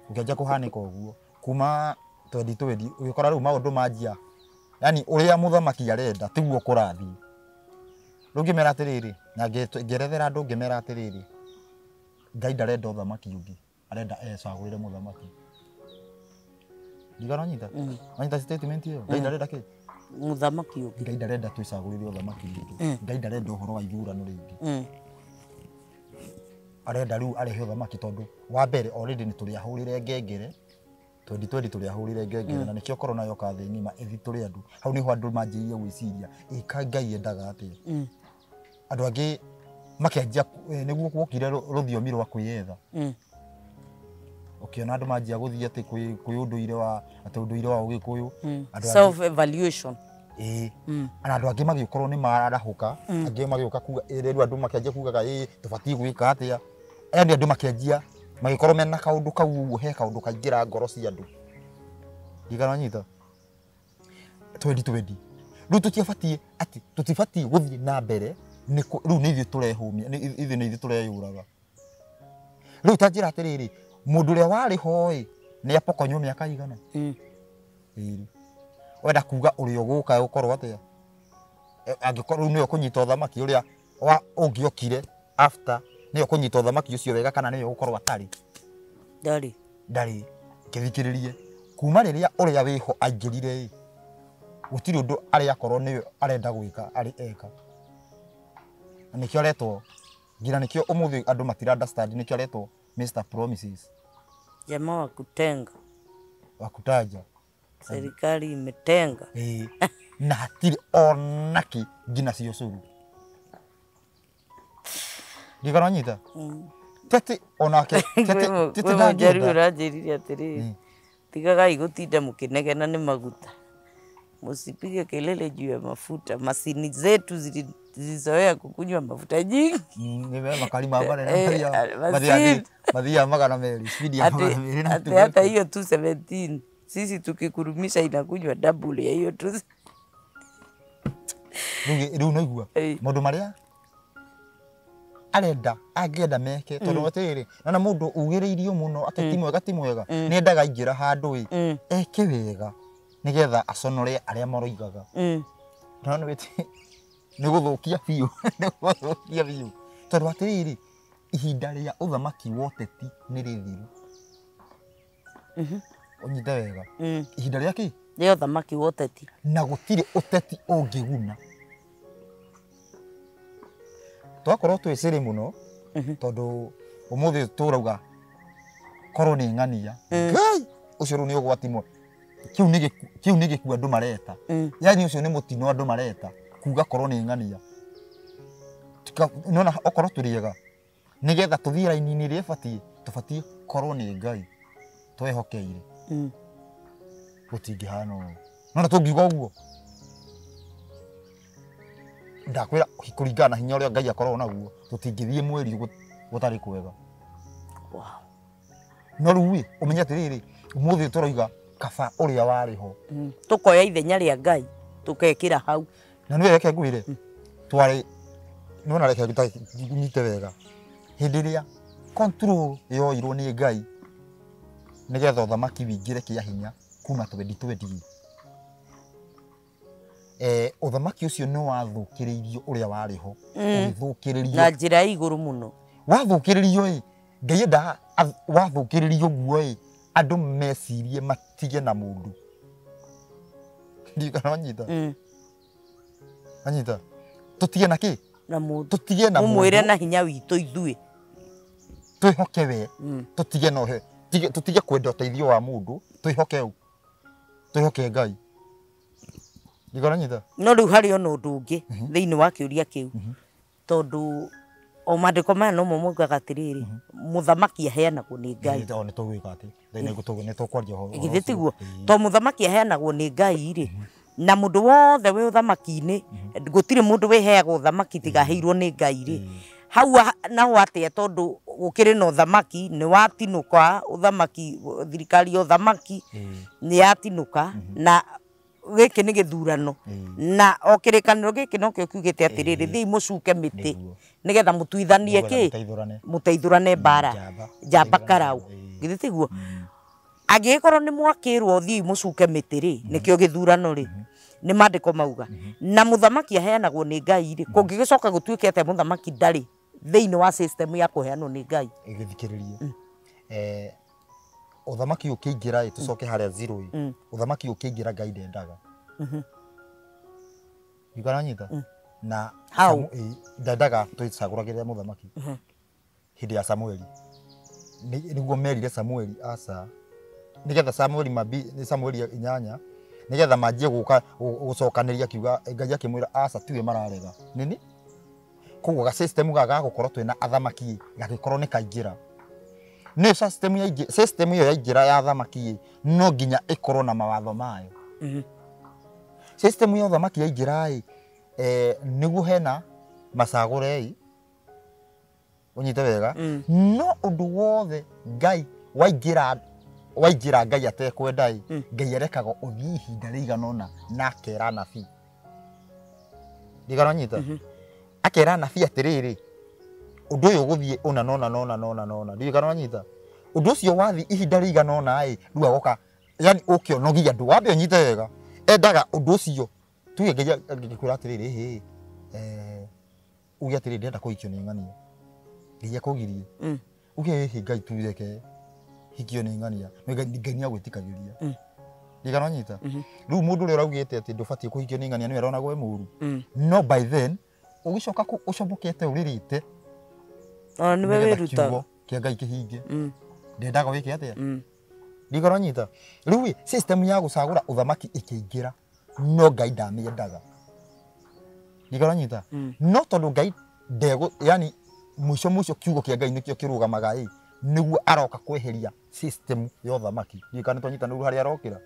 ũkĩanjia kũhanĩka ũguo kuma 2020 ũgĩkora rĩu maũndũ manjia yani ũrĩa mũthamaki arenda tiguo kũrathiĩ. Rĩu ngĩmera atĩrĩrĩ na ngĩerethera andũ ngĩmera atĩrĩrĩ Ngai ndarenda ũthamaki ũngĩ arenda ecagũrĩre mũthamaki. Ndigana nyita? Wanyita statement ĩyo? Ngai ndarenda kĩ? Mũthamaki ũngĩ. Ngai ndarenda twĩcagũrĩre ũthamaki rĩngĩ. Ngai ndarenda ũhoro wa ithurano rĩngĩ. Arenda rĩu arehe ũthamaki tondũ wa mbere already nĩ tũrĩahũrĩre ngengere 2020 tũrĩahũrĩre ngengere na nĩkĩo corona yoka thĩ ng'ima ĩthi tũrĩ andũ hau nĩho andũ manjĩrĩirie gwĩciria ĩka Ngai endaga atĩa. Andũ angĩ makĩanjia nĩguo guokire rũthiomi rwa kwĩyetha. Ũkĩona andũ manjia gũthiĩ atĩ kwĩ ũndũire wa atĩ ũndũire wa Ũgĩkũyũ self evaluation. Ĩĩ na andũ angĩ magĩkorwo nĩ mararahũka angĩ magĩũka kuga ĩ rĩu andũ makĩanjia kugaga ĩ tũbatiĩ gwĩka atĩa. Yani andũ makĩanjia magĩkorwo mena kaũndũ kau ũguo he kaũndũ kaingĩra ngoro cia andũ. Ndigana nyita? 2020 rĩu tũtiabatiĩ atĩ tũtibatiĩ gũthiĩ na mbere rĩu nĩ ithuĩ tũrehũmia ithuĩ nĩ ithuĩ tũreyũraga. Rĩu ta njĩra atĩrĩrĩ mũndũ ũrĩa warĩ ho ĩ nĩ apokonywo mĩaka igana ĩrĩ wenda kuga ũrĩa ũgũka ũkorwo atĩa angĩkorwo rĩu nĩwe ũkũnyita ũthamaki ũrĩa wa ũngĩokire after nĩwe ũkũnyita ũthamaki ũcio wega kana nĩwe ũgũkorwo atarĩ ndarĩ ndarĩ. Kĩthikĩrĩrie kuma rĩrĩa ũrĩa wĩho aingĩrire ĩ gũtirĩ ũndũ arĩa akorwo nĩwe arenda gwĩka arĩ eka. Na nĩkĩo aretwo nginya nĩkĩo ũmũthĩ andũ matira understand nĩkĩo aretwo Mr Promises. Jamaa wa kutenga wa kutaja serikali imetenga na hatirĩ onakĩ nginya cio cũrũ. Ndigana nyita? Tete onake tete tete ndangĩenda. Ũranjĩrire atĩrĩrĩ tigagai gũtinda mũkĩnegena nĩ maguta msipige kelele juu ya mafuta masini zetu zilizoea kukunywa mafuta nyingi. Nĩ makali mabare na mathia magana merĩ speed ya magana merĩ na ati hata hiyo 217 sisi tukikurumisha inakunywa double ya hiyo 2. Rĩu naigua maũndũ marĩa arenda angĩenda meke tondũ atĩrĩrĩ nona mũndũ ugĩrĩirio mũno atĩ ti mwega ti mwega nĩ endaga aingĩra handũ ĩ eke wega nĩgetha aconore arĩa maroigaga. Nona nĩ gũthũkia biũ nĩ gũthũkia biũ tondũ atĩrĩrĩ ihinda rĩa ũthamaki wa ũteti nĩ rĩthiru. Ũnyite wega ihinda rĩa kĩ rĩa ũthamaki wa ũteti na gũtirĩ ũteti ũngĩguna. Twakorwo twĩcĩrĩ mũno tondũ ũmũthĩ tũrauga korwo nĩ ng'ania Ngai ũcio rĩu nĩ ũgwati mũno. Kĩu nĩ gĩkuũ andũ mareta yani ũcio nĩ mũtino andũ mareta kuga korwo nĩ ng'ania. Nona okorwo tũrĩega nĩgetha tũthiĩ raini-inĩ ĩrĩa ĩbatiĩ tũbatiĩ korwo nĩ Ngai twehokeire gũtingĩhana ũũ. Nona tũngiuga ũguo ndakwĩra kũringana na hinya ũrĩa Ngai akoragwo naguo tũtingĩthiĩ mweri gũtarĩ kwega. No rĩu ĩ ũmenye atĩrĩrĩ ũmũthĩ tũroiga kaba ũrĩa warĩ ho tũkoya ithenya rĩa Ngai tũkekĩra hau. Na nĩwe reke ngwĩre twarĩ nĩwona reke nyite wega hĩndĩ ĩrĩa control yoirwo nĩ Ngai nĩgetha ũthamaki wĩingĩre kĩa hinya kuma 2020 Ũthamaki ũcio nĩ wathũkĩrĩirio ũrĩa warĩ ho, ũgĩthũkĩrĩrio na njĩra ya igũrũ mũno. Wathũkĩrĩrio ĩ, Ngai endaga wathũkĩrĩrio guo ĩ, andũ mecirie matige na mũndũ. Ndiũĩ kana wanyita. Wanyita? Tũtige na kĩ? Na mũndũ. Tũtige na mũmwĩre mũndũ. Na hinya witũ ithuĩ. Twĩhoke we. Tũtige na ũhe. Tũtige kwenda ũteithio wa mũndũ, twĩhoke ũ. Twĩhoke Ngai. Ndikaranyita? No rĩu harĩ ona ũndũ ũngĩ thĩinĩ wa kĩũria kĩu. Tondũ o maandĩko maya no mo maugaga atĩrĩrĩ, mũthamaki aheanagwo nĩ Ngai. Nĩ tũgwĩka atĩ, nĩ tũkwaria ũhoro Githĩ ũcio. tiguo? To mũthamaki aheanagwo nĩ Ngai rĩ, na mũndũ wothe wĩ ũthamaki-inĩ, gũtirĩ mũndũ wĩheagwo ũthamaki tiga aheirwo nĩ Ngai rĩ. Hau naho atĩa tondũ gũkĩrĩ na ũthamaki, nĩ watinũka ũthamaki, thirikari ya ũthamaki nĩ yatinũka, na gĩkĩ nĩ gĩthurano. Na o kĩrĩkanĩro gĩkĩ nokĩo kiugĩte atĩrĩrĩ, thiĩi mũcuke mĩtĩ nĩgetha mũtuithanie kĩ? Mũteithũrane. Mũteithũrane mbara. Njamba. Njamba karau. Githĩ tiguo? Angĩgĩkorwo nĩ mwakĩrwo thiĩi mũcuke mĩtĩ rĩ, nĩkĩo gĩthurano rĩ, nĩ maandĩko mauga. Na mũthamaki aheanagwo nĩ Ngai rĩ, kũngĩgĩcoka gũtuĩke atĩa mũthamaki ndarĩ thĩinĩ wa system ya kũheanwo nĩ Ngai? Ĩgĩthikĩrĩrie. Ũthamaki ũkĩingĩra ĩ, tũcoke harĩa zero ĩ, ũthamaki ũkĩingĩra Ngai ndendaga. Ndikaranyita? Na How? Ndendaga twĩcagũragĩrĩra mũthamaki. Hĩndĩ ya Samueli. Nĩguo merire Samueli aca. Nĩgetha Samueli mabi, nĩ Samueli 8, nĩgetha manjie gũka gũcokanĩria kiuga Ngai akĩmwĩra aca tiwe mararega. Nini? Koguo ga system ga gũkorwo twĩna athamaki gagĩkorwo nĩ kaingĩra. Nĩ system ya ingĩ, system ĩyo yaingĩra ya athamaki no nginya ĩkorwo na mawatho mayo. System ya ũthamaki yaingĩra ĩ, nĩguo hena macagũre ĩ, ũnyite wega. No ũndũ wothe Ngai waingĩra, waingĩra Ngai atekwenda ĩ, Ngai arekaga ũthiĩ ihinda rĩigana ũna na akera anabii. Ndikaranyita? Akera anabii atĩrĩrĩ, ũndũ ũyũ ũgũthiĩ ũna na ũna na ũna na ũna na ũna. Ndiũĩ kana wanyita? Ũndũ ũcio wathiĩ ihinda rĩigana ũna ĩ, rĩu agoka, yani ũke ũnogie andũ, wambe ũnyite wega. Endaga ũndũ ũcio, tuge Ngai angĩkwĩra atĩrĩrĩ, ĩhĩ, uge atĩrĩrĩ, ndĩrenda kũhikio nĩ ng'ania. Ngai akũgirie. Uge ĩhĩ, Ngai tureke hikio nĩ ng'ania. Ngai nĩ agwĩtĩkagĩria. Ndigana wanyita? Rĩu mũndũ ũrĩa ũraugĩte atĩ ndũbatiĩ kũhikio nĩ ng'ania nĩwe aronagwo e mũũru. No by then, ũgĩcoka ũcomokete ũrĩrĩte. Ona nĩwe Nĩgetha wĩrutaga. kiugo kĩa Ngai kĩhinge. Ndendaga wĩke atĩa? Ndigana wanyita? Rĩu ĩ, system ya gũcagũra ũthamaki ĩkĩingĩra, no Ngai ndamĩendaga. Ndigana wanyita? No tondũ Ngai ndegũ, yani mũico mũico kiugo kĩa Ngai nĩkĩo kĩrũgamaga ĩ, nĩguo aroka kweheria system ya ũthamaki. Ndiũĩ kana nĩtwanyita nĩguo harĩa arokĩra.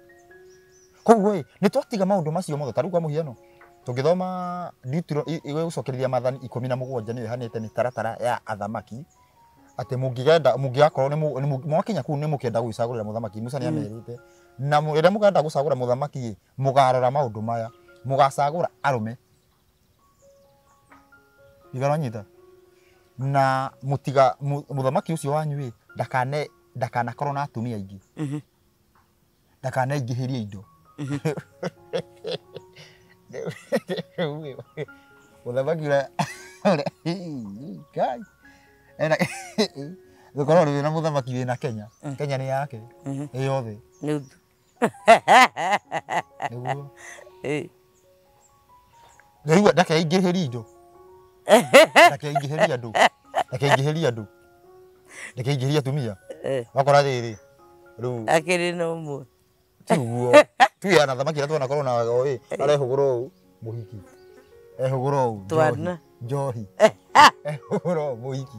Koguo ĩ, nĩtwatiga maũndũ macio mothe, ta rĩu kwa mũhiano, tũngĩthoma ĩgũcokereria maathani 17 nĩyo ĩhanĩte mĩtaratara ya athamaki, atĩ mũngĩgenda, mũngĩgakorwo nĩ mwakinya kũu nĩ mũkenda gwĩcagũrĩra mũthamaki, Musa nĩamerĩte. Na rĩrĩa mũkenda gũcagũra mũthamaki ĩ, mũgarora maũndũ maya, mũgacagũra arũme. Ndigana wanyita? Na mũtiga, mũthamaki ũcio wanyu ĩ, ndakanakorwo na atumia aingĩ. Ndakanaingĩhĩrie indo. Mũthamaki ũrĩa, Ngai. Ena, gũkorwo wĩna mũthamaki wĩna Kenya. Kenya nĩ yake. Ĩ yothe. Nĩ ũndũ. Nĩguo. Rĩu ndakeingĩhĩrie indo. Ndakeingĩhĩrie andũ. Ndakeingĩhĩrie andũ. Ndakeingĩhĩrie atumia. Wakora rĩrĩ. Rĩu Akĩrĩ na ũmwe. Ti ũguo. Tuge ana thamaki arĩa twanakorwo na ĩ, arehũgũra ũũ, mũhiki. Ehũgũra ũũ, Twana. njohi. Ehũgũra ũũ, mũhiki.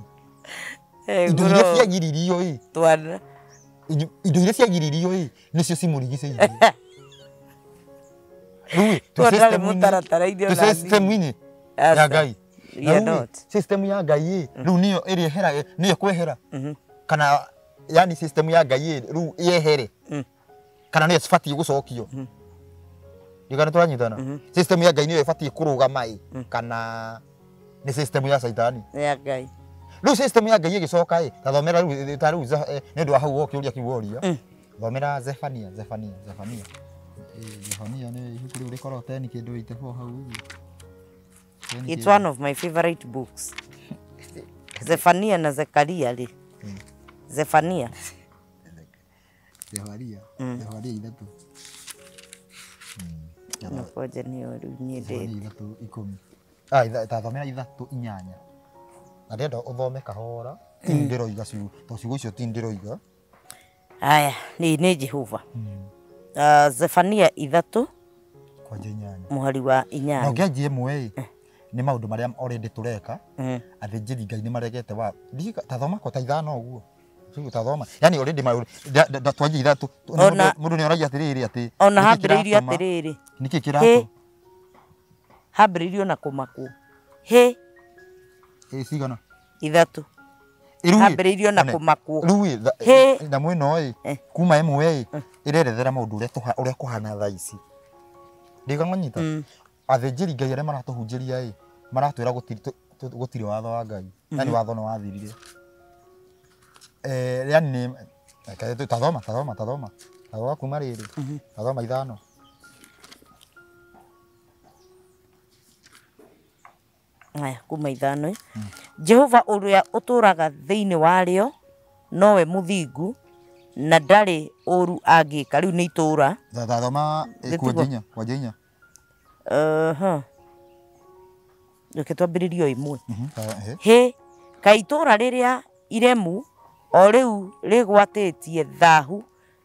Indo iria ciagiririo ĩ. Twana. Indo iria ciagiririo ĩ, nĩcio cimũrigicĩirie. Rĩu ĩ, Twana ndarĩ mũtaratara-inĩ twĩ ona nini. system-inĩ ya Ngai. We are Na rĩu ĩ, not. system ya Ngai ĩ, rĩu nĩyo ĩrĩa ĩhera, nĩyo kwehera. Kana yani system ya Ngai ĩ, rĩu yehere. Kana nĩyo cibatiĩ gũcokio. Ndigana tũranyitana. System ya Ngai nĩyo ĩbatiĩ kũrũgama ĩ, kana nĩ system ya Caitani. Ya Ngai. Rĩu system ya Ngai ĩgĩcoka ĩ, ta thomera rĩu, ta rĩu nĩ ũndũ wa hau woka ũrĩa kĩu woria. Thomera Zefania, Zefania, Zefania. Zephania nĩ ibuku rĩu rĩkoragwo 10 kĩndũ 84 hau ũguo. It's one of my favorite books. Zephania na Zekaria rĩ. Zephania. Zephania. Zephania 3. Nakwanja nĩyo rĩu nyendete. Zephania 3 10. Ah, tathomera 3 8. Na ndĩrenda ũthome kahora. Ti ndĩroiga ciugo. To ciugo icio ti ndĩroiga. Aya, nĩ Jehova. Zephania 3 kwanja 8. Mũhari wa 8. Na ũngĩanjia 1 nĩ maũndũ marĩa already tũreka. Athĩnjĩri Ngai nĩ maregete wa tathoma ko ta 5 ũguo. Ciugo tathoma. Yani already maũndũ twanjia 3. Mũndũ nĩ oragia atĩrĩrĩ atĩ ona hambĩrĩirio atĩrĩrĩ. Nĩkĩ kĩratũ? Hambĩrĩirio na kũmakwo. Hĩ. Ĩ cigana? 3. Hambĩrĩirio na kũmakwo. Rĩu na mwĩno ĩ kuma 1 ĩ ĩrerethera maũndũ ũrĩa kũhana thaa ici. Ndĩga ng'onyita. Athĩnjĩri Ngai arĩa maratũhunjĩria ĩ maratwĩra gũtirĩ watho wa Ngai. Yani watho nĩ wathirire. Yani tathoma tathoma tathoma. Tathoma kuma rĩrĩ. Tathoma 5. Aya kuma 5. Jehova ũrĩa ũtũũraga thĩinĩ warĩo nowe mũthingu na ndarĩ ũũru angĩka. Rĩu nĩ itũũra. Tathoma kwanja 4. Reke twambĩrĩrie o 1. Hĩ, kaĩ itũũra rĩrĩa iremu o rĩu rĩgwatĩtie thahu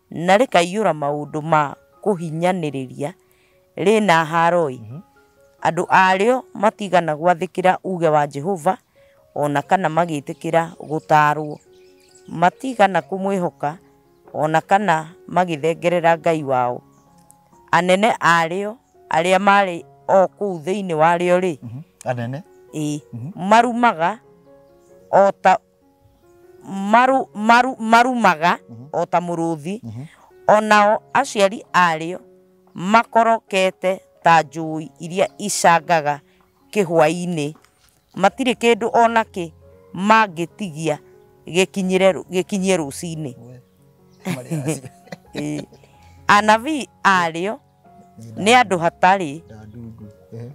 na rĩkaiyũra maũndũ ma kũhinyanĩrĩria rĩna haro-ĩ. Andũ arĩo matigana gwathĩkĩra uge wa Jehova ona kana magĩtĩkĩra gũtaarwo. Matigana kũmwĩhoka ona kana magĩthengerera Ngai wao. Anene arĩo arĩa marĩ o kũu thĩinĩ warĩo rĩ, anene ĩ marumaga o ta marumaga o ta mũrũthi, onao aciari arĩo makorokete ta njũi iria icangaga kĩhwaĩ-inĩ. Matirĩ kĩndũ onakĩ mangĩtigia gĩkinyie rũcinĩ. Anabii arĩo nĩ andũ hatarĩ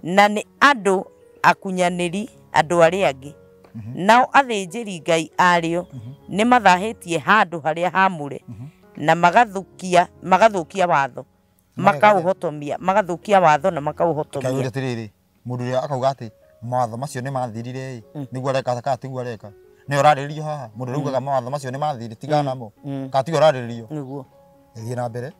na nĩ andũ akunyanĩri andũ arĩa angĩ. Nao athĩnjĩri Ngai arĩo nĩ mathahĩtie handũ harĩa haamũre na magathũkia watho. Makauhotomia, magathũkia watho na makauhotomia. Kaũria atĩrĩrĩ, mũndũ ũrĩa akauga atĩ mawatho macio nĩ mathirire ĩ, nĩguo areka kana tiguo areka. Nĩ ũrarĩrĩrio haha, mũndũ ũrĩa ugaga mawatho macio nĩ mathirire, tigana namo. Kana tiguo ũrarĩrĩrio. Nĩguo. Thiĩ na mbere.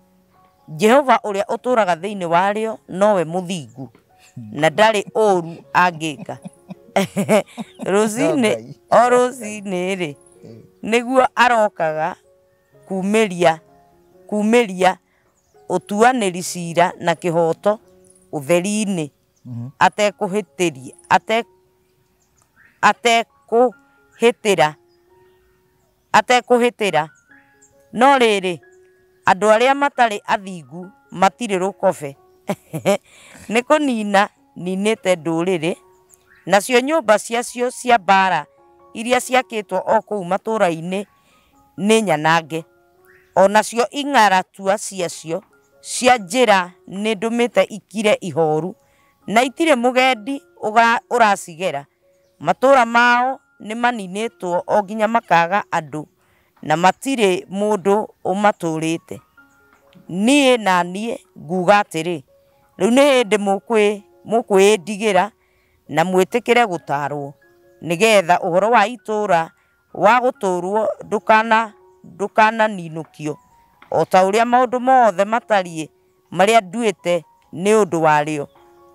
Jehova ũrĩa ũtũũraga thĩinĩ warĩo nowe mũthingu na ndarĩ ũũru angĩka. Rũcinĩ o rũcinĩ rĩ, nĩguo arokaga kumĩria ũtuanĩri cira na kĩhooto ũtheri-inĩ atekũhĩtĩra. No rĩrĩ, andũ arĩa matarĩ athingu matirĩ rũkobe. Nĩ kũnina ninĩte ndũrĩrĩ, nacio nyũmba ciacio cia mbaara iria ciakĩtwo o kũu matũũra-inĩ nĩ nyanange. O nacio ing'aratua ciacio cia njĩra nĩ ndũmĩte ikire ihoru, na itirĩ mũgendi ũracigera. Matũũra mao nĩ maninĩtwo o nginya makaga andũ na matirĩ mũndũ ũmatũũrĩte. Niĩ na niĩ nguga atĩrĩ, rĩu nĩ hĩndĩ mũkwĩĩndigĩra na mwĩtĩkĩre gũtaarwo, nĩgetha ũhoro wa itũũra wa gũtũũrwo ndũkananinũkio, o ta ũrĩa maũndũ mothe matariĩ marĩa nduĩte nĩ ũndũ warĩo.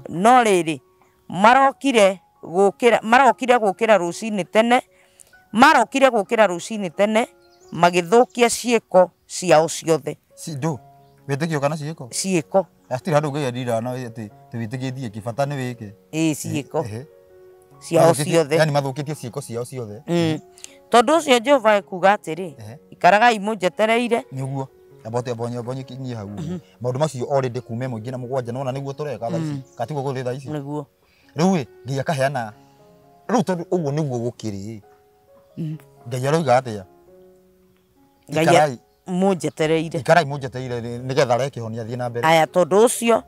No rĩrĩ, marokire gũkĩra rũcinĩ tene magĩthũkia ciĩko ciao ciothe. Ndũ wĩtĩkio kana ciĩko? Ciĩko. Hatirĩ handũ Ngai andiraga na atĩ twĩtĩkĩtie kĩ, bata nĩ wĩke. Ĩ ciĩko ciao ciothe. Yani mathũkĩtie ciĩko ciao ciothe. Tondũ ũcio Jehova ekuga atĩrĩ, ikaragai mũnjetereire. Nĩguo. Ambonye kinyie hau. Maũndũ macio already kuma 1 nginya 7 nona nĩguo tũreka thaa ici. Ka tiguo gũthiĩ thaa ici. Nĩguo. Rĩu ĩ Ngai akaheana. Rĩu tondũ ũguo nĩguo gũkĩrĩ. Ngai aroiga atĩa? Mũnjetereire. Ikarai mũnjetereire nĩgetha arehe kĩhonia thiĩ na mbere. Aya, tondũ ũcio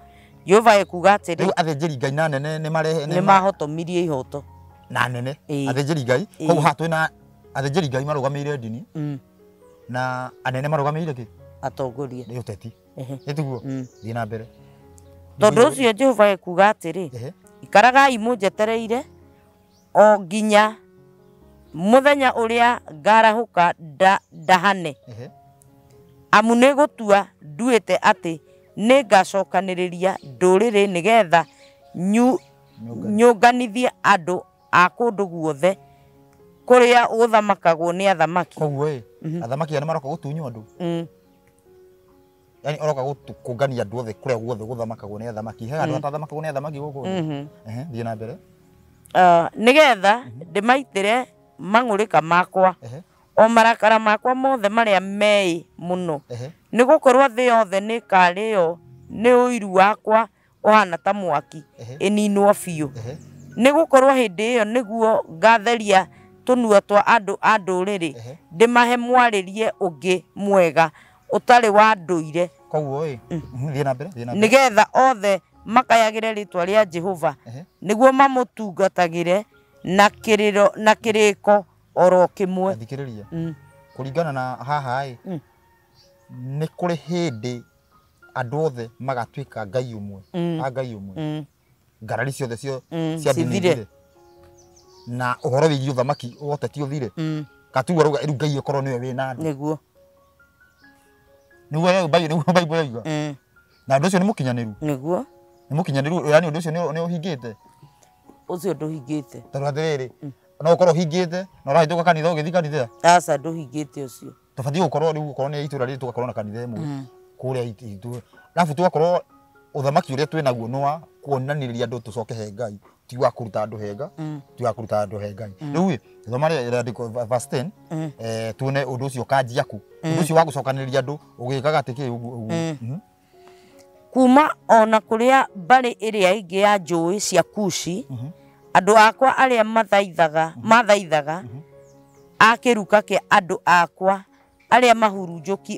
Jehova ekuga atĩrĩ, Rĩu athĩnjĩri Ngai na anene nĩ marehe nĩ mahotomirie ihoto. Na anene. Ĩĩ. Athĩnjĩri Ngai. Koguo haha twĩna athĩnjĩri Ngai marũgamĩrĩire ndini na anene marũgamĩrĩire kĩ? Atongoria. Nĩ ũteti. Nĩ tiguo? Thiĩ na mbere. Tondũ ũcio Jehova ekuga atĩrĩ, ikaragai mũnjetereire o nginya mũthenya ũrĩa ngarahũka ndahane. Amu nĩ gũtua nduĩte atĩ nĩ ngacokanĩrĩria ndũrĩrĩ nĩgetha nyũnganithie andũ a kũndũ guothe kũrĩa gũthamakagwo nĩ athamaki. Koguo ĩ, athamaki aya nĩ maroka gũtunywo andũ. Yani oroka kũngania andũ othe kũrĩa guothe gũthamakagwo nĩ athamaki. He handũ hatathamakagwo nĩ athamaki gũkũ thĩ? Thiĩ na mbere. Nĩgetha ndĩmaitĩre mang'ũrĩka makwa o marakara makwa mothe marĩa meĩ mũno. Nĩ gũkorwo thĩ yothe nĩ ĩkarĩo nĩ ũiru wakwa ũhana ta mwaki ĩninwo biũ. Nĩ gũkorwo hĩndĩ ĩyo nĩguo ngatheria tũnua twa andũ a ndũrĩrĩ, ndĩmahe mwarĩrie ũngĩ mwega ũtarĩ wa ndũire. Koguo ĩ, thiĩ na mbere, thiĩ na mbere. Nĩgetha othe makayagĩre rĩtwa rĩa Jehova, nĩguo mamũtungatagĩre na kĩrĩro na kĩrĩko oro kĩmwe. Thikĩrĩria. Kũringana na haha ĩ, nĩ kũrĩ hĩndĩ andũ othe magatuĩka Ngai ũmwe, a Ngai ũmwe. Ngarari ciothe cio cia ndini cithire. ithire. Na ũhoro wĩgiĩ ũthamaki woteti ũthire. Gatuga rauga rĩu Ngai ĩkorwo nĩwe wĩna andũ. Nĩguo. Nĩguo Bible, nĩguo Bible yoiga. Na ũndũ ũcio nĩ mũkinyanĩru. Nĩguo. Nĩ mũkinyanĩru, yani ũndũ ũcio nĩ ũhingĩte. Ũcio ndũhingĩte. Tondũ atĩrĩrĩ, no ũkorwo ũhingĩte na ũrahĩtũka kanitha ũgĩthiĩ kanitha. Aca, ndũhingĩte ũcio. Tũbatiĩ gũkorwo rĩu gũkorwo nĩ itũra rĩrĩ tũgakorwo na kanitha ĩmwe kũrĩa itũra. Arabu tũgakorwo ũthamaki ũrĩa twĩ naguo nĩ wa kuonanĩrĩria andũ tũcoke he Ngai, ti wa kũruta andũ he Ngai, ti wa kũruta andũ he Ngai. Rĩu ĩ, thoma rĩandĩko verse 10, tuone ũndũ ũcio ũkanjia kũ. Ũndũ ũcio wa gũcokanĩrĩria andũ ũgĩkaga atĩ kĩ ũguo ũguo. Kuma ona kũrĩa mbarĩ ĩrĩa ĩngĩ ya njũĩ cia Kushi, andũ akwa arĩa mathaithaga a kĩruka kĩa andũ akwa arĩa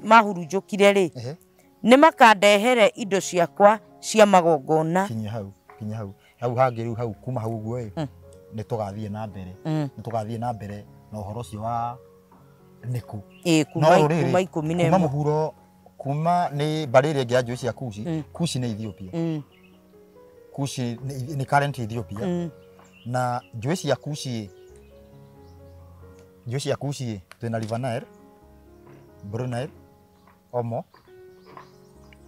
mahurunjũkire rĩ, nĩ makandehere indo ciakwa cia magongona. Kinya hau, kinya hau. Hau hangĩ rĩu hau kuma hau ũguo ĩ, nĩ tũgathiĩ na mbere. Nĩ tũgathiĩ na mbere na ũhoro ũcio wa nĩkũ. Ĩ, kuma ikũmi na kuma ĩmwe. Mũhuro, kuma nĩ mbarĩ ĩrĩa ĩngĩ ya njũĩ cia Kushi. Kushi nĩ Ethiopia. Kushi nĩ current Ethiopia. Na njũĩ cia Kushi, njũĩ cia Kushi twĩna River Nile, Blue Nile, Omo,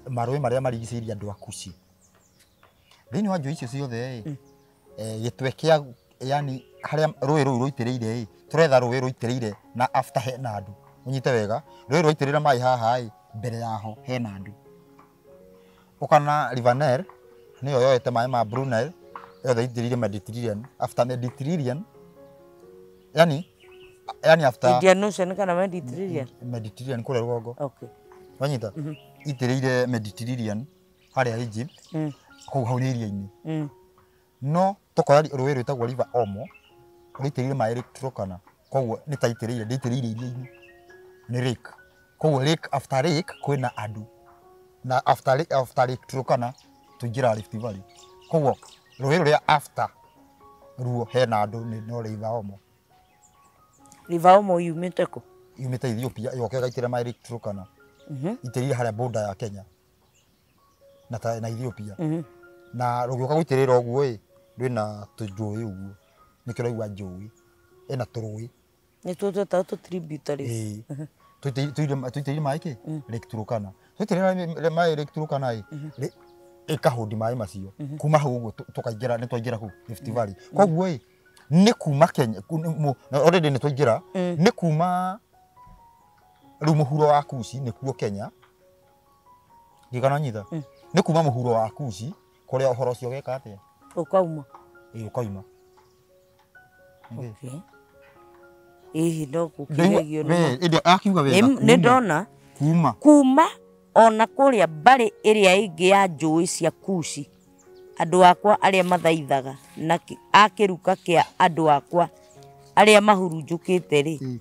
marũĩ marĩa marigicĩirie andũ a Kushi. Thĩinĩ wa njũĩ icio ciothe ĩ, gĩtwe kĩa, yani harĩa rũĩ rũu rũitĩrĩire ĩ, tũretha rũĩ rũitĩrĩire na after hena andũ. Ũnyite wega, rũĩ rwaitĩrĩra maĩ haha ĩ, mbere yaho hena andũ. Ũkona River Nile nĩyo yoete maĩ ma Blue Nile, yothe ĩitĩrĩire Mediterranean. After Mediterranean, yani after Indian Ocean kana Mediterranean? Mediterranean kũrĩa rũgongo. Okay. Wanyita? Itĩrĩire Mediterranean harĩa Egypt, kũu hau nĩ iria-inĩ. No tũkoya rũĩ rwĩtagwo River Omo, rũitĩrĩire maĩ Lake Turkana. Koguo nĩ ta itĩrĩire, ndĩitĩrĩire iria-inĩ. Nĩ lake. Koguo lake after lake kwĩna andũ. Na after lake, after Lake Turkana tũingĩraga Rift Valley. Koguo rũĩ rũrĩa after ruo hena andũ nĩ no River Omo. River Omo yumĩte kũ? Yumĩte Ethiopia ĩgoka ĩgaitĩrĩra maĩ Lake Turkana. Itĩrĩire harĩa border ya Kenya na Ethiopia. Na rũgĩũka gũitĩrĩra ũguo ĩ, rwĩna tũnjũĩ ũguo. Nĩkĩo ũraigua njũĩ. Ĩna tũrũĩ. Nĩ tuo twĩtagwo tũ tributaries. Ĩĩ. Tũitĩrĩire maĩ kĩ? Lake Turkana. Tũitĩrĩra maĩ Lake Turkana ĩ, ĩkahũndi maĩ macio. Kuma hau ũguo tũkaingĩra, nĩ twaingĩra kũ? Rift Valley. Koguo ĩ, nĩ kuma Kenya, already nĩ twaingĩra, nĩ kuma rĩu mũhuro wa Kushi nĩkuo Kenya. Ndirikana nyitha. Nĩ kuma mũhuro wa Kushi kũrĩa ũhoro ũcio ũgeka atĩa? Ũkauma. Ĩĩ, ũkauma. Okay. Ĩĩ, no gũkĩgegio nĩ We, ĩndĩ akiuga wega. Nĩ ndona. Kuma. Kuma ona kũrĩa mbarĩ ĩrĩa ĩngĩ ya njũĩ cia Kushi, andũ akwa arĩa mathaithaga na a kĩruka kĩa andũ akwa arĩa mahurunjũkĩte rĩ,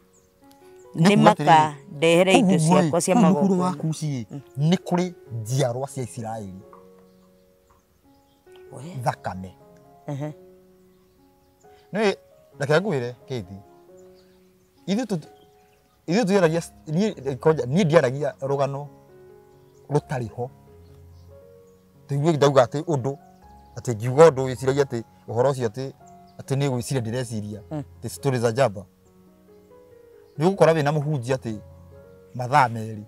Nĩ makandehera indo ciakwa cia magongona. Wa Kushi nĩ kũrĩ njiarwa cia Isiraeli. Thakame. Nĩ reke ngwĩre Kate. Ithuĩ tũiaragia niĩ ndiaragia rũgano rũtarĩ ho. Tũigue ndauga atĩ ũndũ atĩ ngiuga ũndũ wĩciragia atĩ ũhoro ũcio atĩ atĩ nĩ gwĩciria ndĩreciria atĩ story za jaba. Nĩ ũgũkora wĩna mũhunjia atĩ mathaa merĩ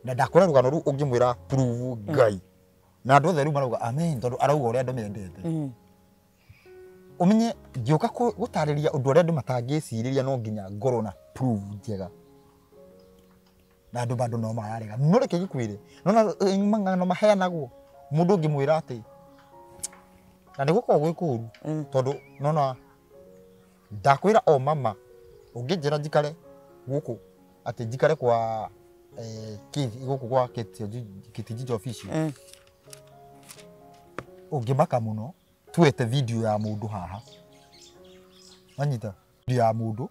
na ndakora rũgano rũu ũngĩmwĩra prove Ngai na andũ othe rĩu marauga amen tondũ arauga ũrĩa andũ mendete. Ũmenye ngĩũka gũtarĩria ũndũ ũrĩa andũ matangĩcirĩria no nginya ngorwo na proof njega na andũ bado no mararega. No reke ngĩkwĩre nona mang'ano maheanagwo mũndũ ũngĩmwĩra atĩ na nĩ gũkoragwo gwĩ kũũru tondũ nona ndakwĩra o mama ũngĩnjĩra njikare gũkũ atĩ njikare kwa gũkũ kwa Kate Official ũngĩmaka mũno tuete video ya mũndũ haha wanyita video ya mũndũ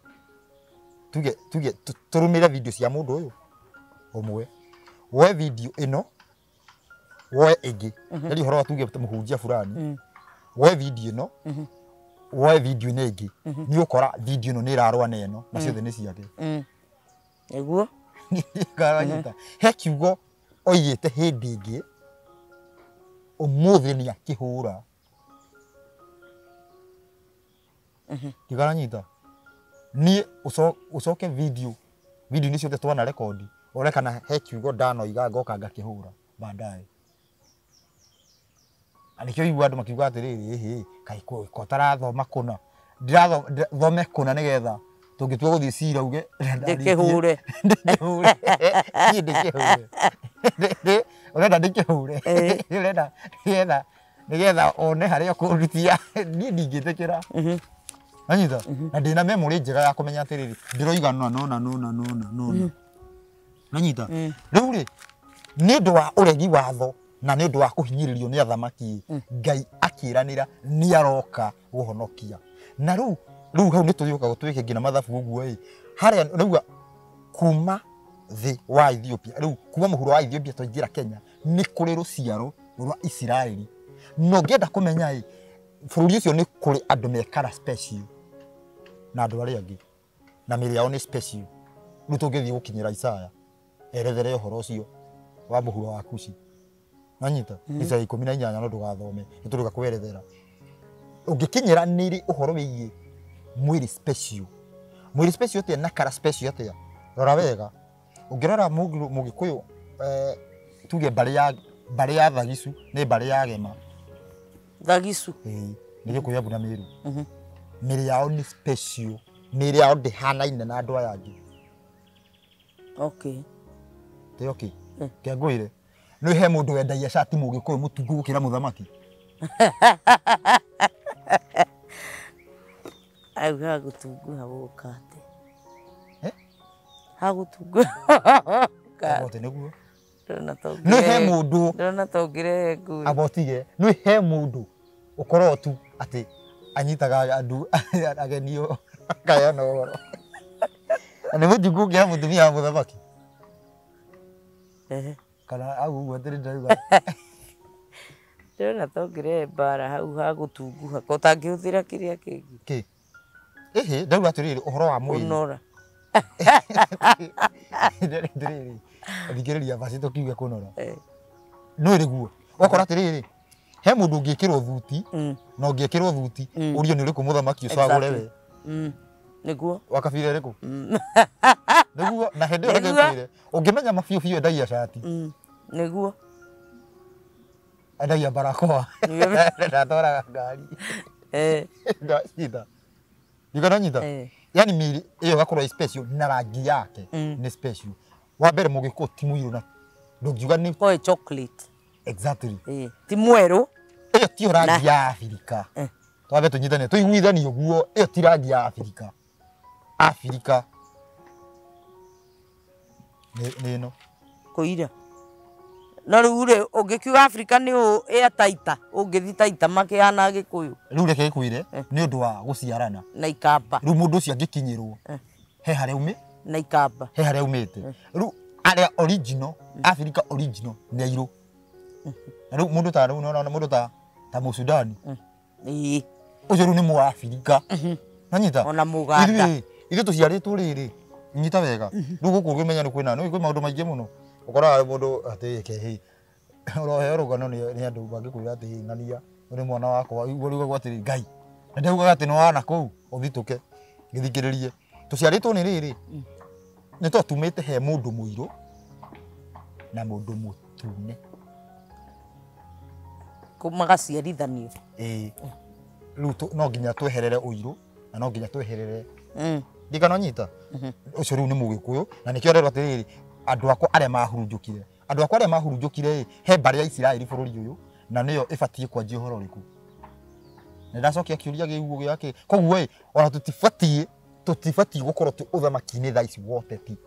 tuge tũrũmĩre video cia mũndũ ũyũ ũmwe woe video ĩno woe ĩngĩ yari ũhoro wa tuge mũhunjia fulani woe video ĩno woe video ĩno ĩngĩ nĩ ũkora video ĩno nĩ ĩrarũa na ĩno na ciothe nĩ ciake. Nĩguo wanyita he kiugo oigĩte hĩndĩ ĩngĩ ũmũthĩ nĩ akĩhũra. Ngigaranyita niĩ ũcoke video nĩ ciothe twana rekondi ũrore kana he kiugo ndanoiga ngoka ngakĩhũra baadaye. Na nĩkĩo igua andũ makiuga atĩrĩrĩ ĩhĩ kaĩ ko tarathoma kũna ndirathome kũna nĩgetha tũngĩtua gũthiĩ cira uge ndĩkĩhũre ndĩkĩhũre niĩ ndĩkĩhũre ũrenda ndĩkĩhũre ũrenda nĩgetha one harĩa ũkũrutia niĩ ndingĩtĩkĩra. Anyita na ndĩna memory njega ya kũmenya atĩrĩrĩ ndĩroiga nona nona nona nona nona. Nanyita rĩu rĩ nĩ ũndũ wa ũregi watho na nĩ ũndũ wa kũhinyĩrĩrio nĩ athamaki Ngai akĩranĩra nĩ aroka gũhonokia. Na rĩu hau nĩ tũgĩũka twĩke nginya mathabu ũguo ĩ harĩa rĩu kuma thĩ wa Ethiopia rĩu kuma mũhuro wa Ethiopia twaingĩra Kenya nĩ kũrĩ rũciaro rwa Isiraeli. No ngĩenda kũmenya ĩ bũrũri ũcio nĩ kũrĩ andũ mekara special na andũ arĩa angĩ na mĩrĩ yao nĩ special. Rĩu tũngĩthiĩ gũkinyĩra Isaya erethere ũhoro ũcio wa mũhuro wa Kushi. Nanyita Isaya 18 no ndũgathome nĩ tũrũga kwerethera. Ũngĩkinyĩra nĩrĩ ũhoro wĩgiĩ mwĩrĩ special. Mwĩrĩ special atĩa na kara special atĩa? Rora wega. Ũngĩrora Mũgĩkũyũ tuge mbarĩ ya Thagicu nĩ mbarĩ ya Gema. Thagicu ĩĩ nĩ Gĩkũyũ Embu na Mĩrũ. Mĩrĩ yao nĩ special. Mĩrĩ yao ndĩhanaine na andũ aya angĩ. Okay. Tĩ okay. Kĩa ngwĩre nĩ he mũndũ wendagia cati Mũgĩkũyũ mũtungu gũkĩra mũthamaki. Au hagũtunguha gũka atĩ hagũtunguha abote nĩguo nĩ he mũndũ ndona ta ũngĩrehe ngũĩ abotige nĩ he mũndũ ũkorwo tu atĩ anyitaga andũ agenio akayana ũhoro na nĩ mũtungu gũkĩra mũtumia wa mũthamaki kana au ũguo atĩrĩ ndauga ndona ta ũngĩrehe mbara hau hagũtunguha ko ũtangĩhũthĩra kĩrĩa kĩngĩ kĩ ĩhĩ ndauga atĩrĩrĩ ũhoro wa mwĩrĩ kũnora atĩrĩrĩ thikĩrĩria basi tũkiuge kũnora no ĩrĩguo ũgakora atĩrĩrĩ he mũndũ ũngĩkĩrwo thuti na ũngĩkĩrwo thuti ũrio nĩ ũrĩkũ mũthamaki ũcagũre we nĩguo wa kabira ĩrĩkũ nĩguo na hĩndĩ ĩyo reke ngwĩre ũngĩmenya mabiũ biũ endagia cati nĩguo endagia barakoa ndatwaraga ngari ndacita ndikananyita yani mĩĩrĩ ĩyo ĩgakorwo ĩ special na rangi yake nĩ special. Wa mbere Mũgĩkũyũ ti mũirũ na ndũngiuga nĩ koe chocolate. Exactly. Ti mwerũ ĩyo tiyo rangi ya Afrika. Twambe tũnyitane tũiguithanie ũguo ĩyo ti rangi ya Afrika. Afrika nĩ ĩno kũira. No rĩu rĩ ũngĩkiuga Afrika nĩ ĩa Taita ũngĩthi Taita makĩhana Gĩkũyũ. Rĩu reke ngwĩre nĩ ũndũ wa gũciarana na ikamba. Rĩu mũndũ ũcio angĩkinyĩrwo he harĩa Na ikamba. He harĩa aumĩte. Rĩu arĩa original, Africa original nĩ airũ. Na rĩu mũndũ ta rĩu nĩũrona mũndũ ta Mũsudani. Ĩĩ. Ũcio rĩu nĩ Mũabirika. Nanyita? Ona Mũganda. Ithuĩ tũciarĩtwo rĩrĩ. Nyita wega. Rĩu gũkũ ũngĩmenya nĩ kwĩna, nĩ kwĩ maũndũ maingĩ mũno. Ũkoraga mũndũ atĩ kehĩ. Ũroheo rũgano nĩ andũ mangĩkwĩra atĩ ng'ania nĩ mwana wakwa, ũrigagwo atĩrĩ Ngai. Na ndaugaga atĩ nĩ wana kũu ũthitũke gĩthikĩrĩrie. Tũciarĩtwo nĩ rĩrĩ. Nĩ to tumĩte he mũndũ mũirũ na mũndũ mũtune. Magaciarithanio. Ĩĩ. Rĩu no nginya tweherere ũirũ na no nginya tweherere. Ndikana nyita. Ũcio rĩu nĩ Mũgĩkũyũ na nĩkĩo arerwo atĩrĩrĩ andũ akwa arĩa mahurunjũkire. Andũ akwa arĩa mahurunjũkire he mbarĩ ya Isiraeli bũrũri ũyũ na nĩyo ĩbatiĩ kwanjia ũhoro ũrĩkũ. Na ndacokia kĩũria gĩu gĩake. Koguo ĩ ona tũtibatiĩ gũkorwo twĩ ũthamaki-inĩ thaa ici wote ti.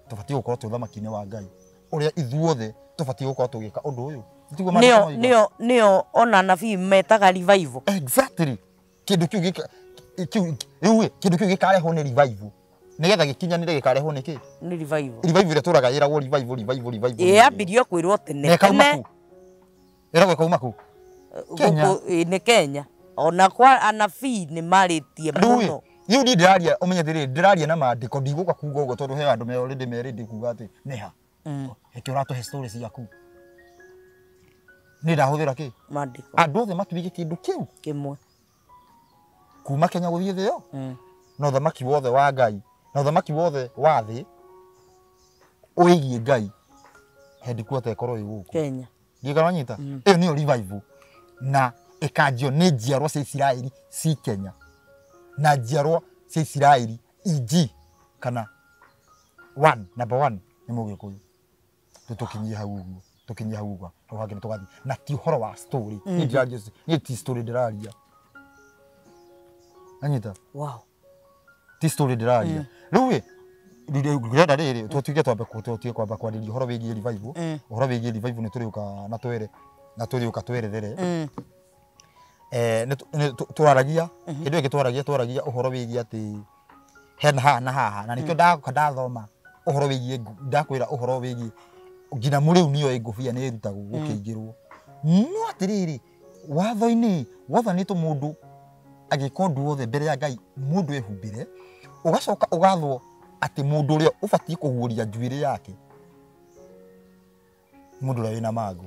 Tũbatiĩ gũkorwo twĩ ũthamaki-inĩ wa Ngai. Ũrĩa ithuothe tũbatiĩ gũkorwo tũgĩka ũndũ ũyũ. Nĩo nĩo ona anabii metaga revival. Exactly. Kĩndũ kĩu gĩka rĩu kĩndũ kĩu gĩkarehwo nĩ revival. Nĩgetha gĩkinyanĩre gĩkarehwo nĩ kĩ? Nĩ revival. Revival ĩrĩa tũraga ĩragwo revival revival revival. Ĩ yambirio kwĩrwo tene. Tene. Ĩragwo ĩkauma kũ? Kenya. Nĩ Kenya. Ona kwa anabii nĩ marĩtie mũno. Rĩu niĩ ndĩraria ũmenye atĩrĩrĩ ndĩraria na maandĩko ndigũka kuga ũguo tondũ he andũ me already me ready kuga atĩ nĩha. Hĩkĩ ũratũhe story ciaku. Nĩ ndahũthĩra kĩ? Maandĩko. Andũ othe matuĩke kĩndũ kĩu kĩmwe. Kuma Kenya gũthiĩ thĩ ĩyo. Na ũthamaki wothe wa Ngai na ũthamaki wothe wa thĩ wĩgiĩ Ngai headquarter ĩkorwo ĩ gũkũ Kenya. Ndiũĩ wanyita? Ĩyo nĩyo revival na ĩkanjio nĩ njiarwa cia Isiraeli ci Kenya na njiarwa cia Isiraeli EG kana one number one nĩ Mũgĩkũyũ. Tũkinyie hau ũguo, tũkinyie hau ũguo, hau hangĩ nĩ tũgathiĩ na ti ũhoro wa story. Niĩ ndĩraria, niĩ ti story ndĩraria. Anyita? Wow. Ti story ndĩraria. Rĩu ĩ ndĩrenda rĩrĩ tũtuĩke twambe tũtige kwamba kwarĩria ũhoro wĩgiĩ revival. Ũhoro wĩgiĩ revival nĩ tũrĩũka na twere na tũrĩũka twerethere. Nĩ tũraragia kĩndũ gĩkĩ twaragia ũhoro wĩgiĩ atĩ hena haha na haha na nĩkĩo ndagoka ndathoma ũhoro wĩgiĩ ndakwĩra ũhoro wĩgiĩ nginya mũrĩu nĩyo ngũbia nĩ ĩrutagwo gũkĩingĩrwo. No atĩrĩrĩ watho-inĩ wathanĩtwo mũndũ agĩka ũndũ wothe mbere ya Ngai mũndũ ehumbĩre ũgacoka ũgathwo atĩ mũndũ ũrĩa ũbatiĩ kũguũria njuĩrĩ yake mũndũ ũrĩa wĩna mangũ.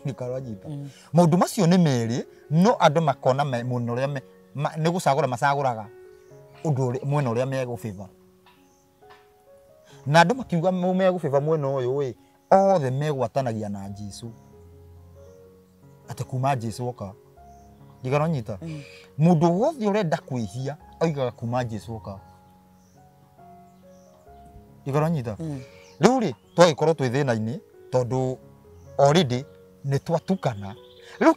Nĩkarwanyita. Maũndũ macio nĩ merĩ no andũ makona mwena ũrĩa nĩ gũcagũra macagũraga ũndũ mwena ũrĩa megũbĩba. Na andũ makiuga megũbĩba mwena ũyũ ĩ othe megwatanagia na Jesũ. Atĩ kuma Jesũ oka. Ndikarwanyita. Mũndũ wothe ũrenda kwĩhia oigaga kuma Jesũ oka. Ndikarwanyita. Rĩu rĩ twagĩkorwo twĩ thĩna-inĩ tondũ already nĩ twatukana. Rĩu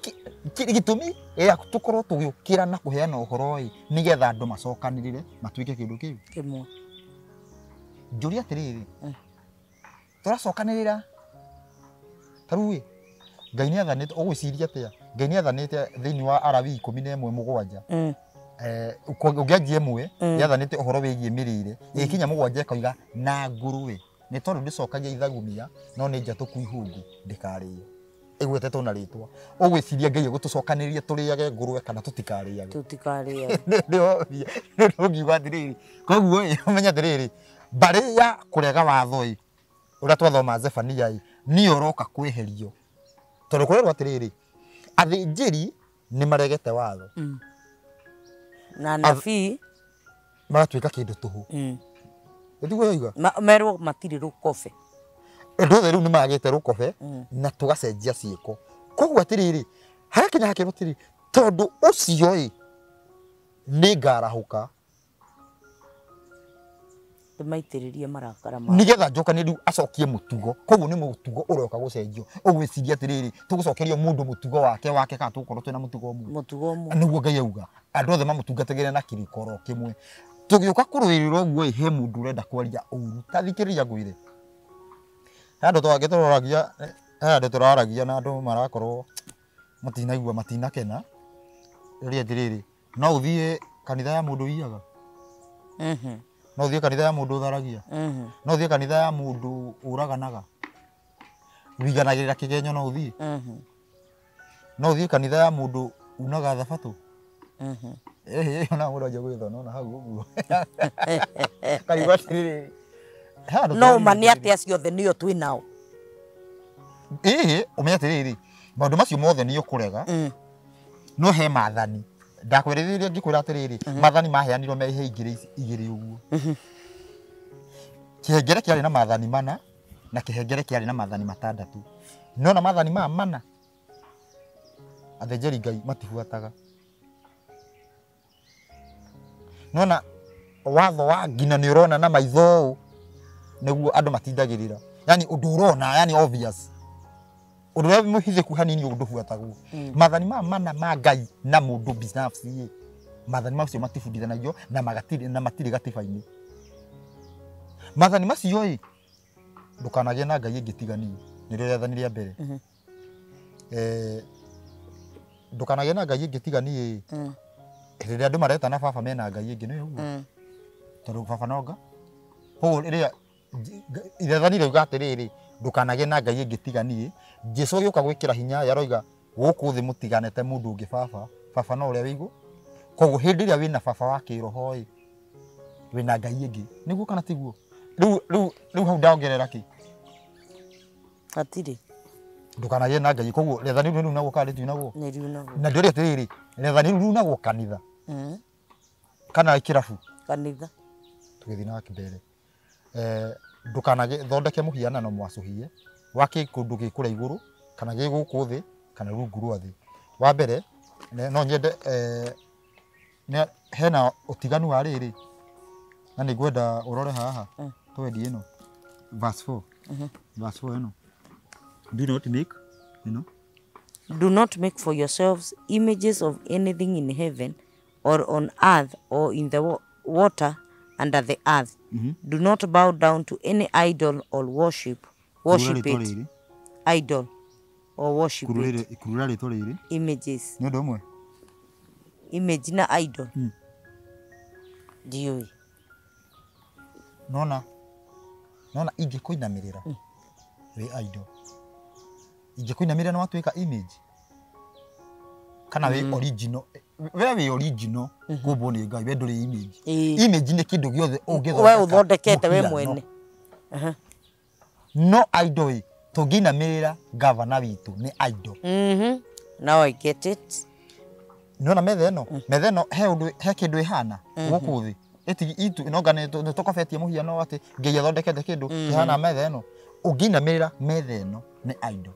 gĩtũmi gĩa tũkorwo tũgĩũkĩra na kũheana ũhoro ĩ nĩgetha andũ macokanĩrĩre matuĩke kĩndũ kĩu kĩmwe. Njũria atĩrĩrĩ tũracokanĩrĩra ta rĩu ĩ Ngai nĩ athanĩte ũgwĩciria atĩa? Ngai nĩ athanĩte thĩinĩ wa Alawii 11:7. Ũngĩanjia ĩmwe yathanĩte ũhoro wĩgiĩ mĩrĩre ĩgĩkinya mũgwanja ĩkoiga na ngũrwe nĩ tondũ ndĩcokagia ithagumia no nĩ njatũku ihũngũ ndĩkarĩo. Ĩgwetetwo na rĩtwa. Ũgwĩciria Ngai egũtũcokanĩrĩria tũrĩage ngũrwe kana tũtikarĩage? Tũtikarĩage. Nĩ ngiuga atĩrĩrĩ koguo ĩ ũmenye atĩrĩrĩ mbarĩ ya kũrega watho ĩ ũrĩa twathoma Zefania ĩ nĩyo ũroka kwĩherio. Tondũ kũrerwo atĩrĩrĩ athĩnjĩri nĩ maregete watho. Na anabii magatuĩka kĩndũ tũhũ. Nĩtiguo yoiga? Merwo matirĩ rũkobe. Andũ othe rĩu nĩ magĩte rũkobe na tũgacenjia ciĩko. Koguo atĩrĩrĩ hagakinya hakerwo atĩrĩrĩ tondũ ũcio ĩ nĩ ngarahũka ndĩmaitĩrĩrie marakara makwa nĩgetha njokanĩrie rĩu acokie mũtugo. Koguo nĩ mũtugo ũroka gũcenjio. Ũgwĩciria atĩrĩrĩ tũgũcokeria mũndũ mũtugo wake kana tũgũkorwo twĩna mũtugo ũmwe? Mũtugo ũmwe. Nĩguo Ngai auga andũ othe mamũtungatagĩre na kĩrĩko kĩmwe. Tũgĩũka kũrũĩrĩra ũguo ĩ he mũndũ ũrenda kwaria ũru. Ta thikĩrĩria ngwĩre. He andũ twangĩ tũroragia, he andũ tũraragia na andũ marakorwo matinaigua matinakena. Rĩrĩa atĩrĩrĩ no ũthiĩ kanitha ya mũndũ ũiyaga? No ũthiĩ kanitha ya mũndũ ũtharagia. No ũthiĩ kanitha ya mũndũ ũraganaga. Wiganagĩrĩra kĩgenyo no ũthiĩ. No ũthiĩ kanitha ya mũndũ unaga thabatũ. Ona mũndũ anjia gwĩthona ona hau ũguo. Kaigua atĩrĩrĩ. No ma nĩ atĩ acio othe nĩo twĩ nao. Ĩĩ ũmenye atĩrĩrĩ, maũndũ macio mothe nĩ ũkũrega. No he maathani. Ndakwĩrĩrĩria ngĩkwĩra atĩrĩrĩ, maathani maheanirwo me ihengere ici igĩrĩ ũguo. Kĩhengere kĩarĩ na maathani mana na kĩhengere kĩarĩ na maathani matandatũ. No na maathani maya mana athĩnjĩri Ngai matibuataga. Nona watho wa nginya nĩ ũrona na maitho ũũ nĩguo andũ matindagĩrĩra. Yani ũndũ ũrona, yani obvious. Ũndũ ũrĩa mũhithĩku hanini ũndũ buatagwo. Maathani maya mana ma Ngai na mũndũ binafsi ĩ, maathani macio matibundithanagio na magatirĩ na matirĩ gatiba-inĩ. Maathani macio ĩ, ndũkanagĩe na Ngai ĩngĩ tiga niĩ, nĩrĩo rĩathani rĩa mbere. Ndũkanagĩe na Ngai ĩngĩ tiga niĩ ĩ, rĩrĩa andũ maretana baba mena Ngai ĩngĩ nĩ ũguo. Tondũ baba no nga. Koguo rĩrĩa rĩathani rĩauga atĩrĩrĩ, ndũkanagĩe na Ngai ĩngĩ tiga niĩ, Jesũ agĩũka gwĩkĩra hinya aroiga gũkũ thĩ mũtiganete mũndũ ũngĩ baba, baba no ũrĩa wĩ igũrũ. Koguo hĩndĩ ĩrĩa wĩna baba wa kĩroho ĩ, wĩna Ngai ĩngĩ. Nĩguo kana tiguo? Rĩu hau ndongerera kĩ? Hatirĩ. Ndũkanagĩe na Ngai. Koguo rĩathani rĩu nĩriunagwo kana rĩtiunagwo? Nĩriunagwo. Na ndĩũrie atĩrĩrĩ, rĩathani rĩu riunagwo kanitha kana kĩrabu? Kanitha. Tũgĩthiĩ na mbere. Ndũkanathondeke mũhianano mwacũhie wa kĩndũ gĩ kũrĩa igũrũ kana gĩ gũkũ thĩ kana rungu rwa thĩ. Wa mbere no nyende hena ũtiganu wa rĩrĩ na nĩngwenda ũrore haha twendi ĩno verse 4. Verse 4 ĩno. Do not make, you know. Do not make for yourselves images of anything in heaven or on earth or in the water under the earth. Do not bow down to any idol or worship it. Idol or worship it. Images. Image na idol. Ndiũĩ. Nona ingĩkũinamĩrĩra wĩ idol. Ingĩkũinamĩrĩra no watuĩka image kana wĩ original. We wĩ original kũmbwo nĩ Ngai, we ndũrĩ image. Image nĩ kĩndũ gĩothe ũngĩthondeka. We ũthondekete we mwene. No idol ĩ, tũngĩinamĩrĩra gavana witũ nĩ idol. Now I get it. Nĩwona metha ĩno? Metha ĩno he ũndũ, he kĩndũ ĩhana gũkũ thĩ. Ĩti itu no ngane nĩtũkobetie mũhiano atĩ Ngai athondekete kĩndũ kĩhana metha ĩno. Ũngĩinamĩrĩra metha ĩno nĩ idol.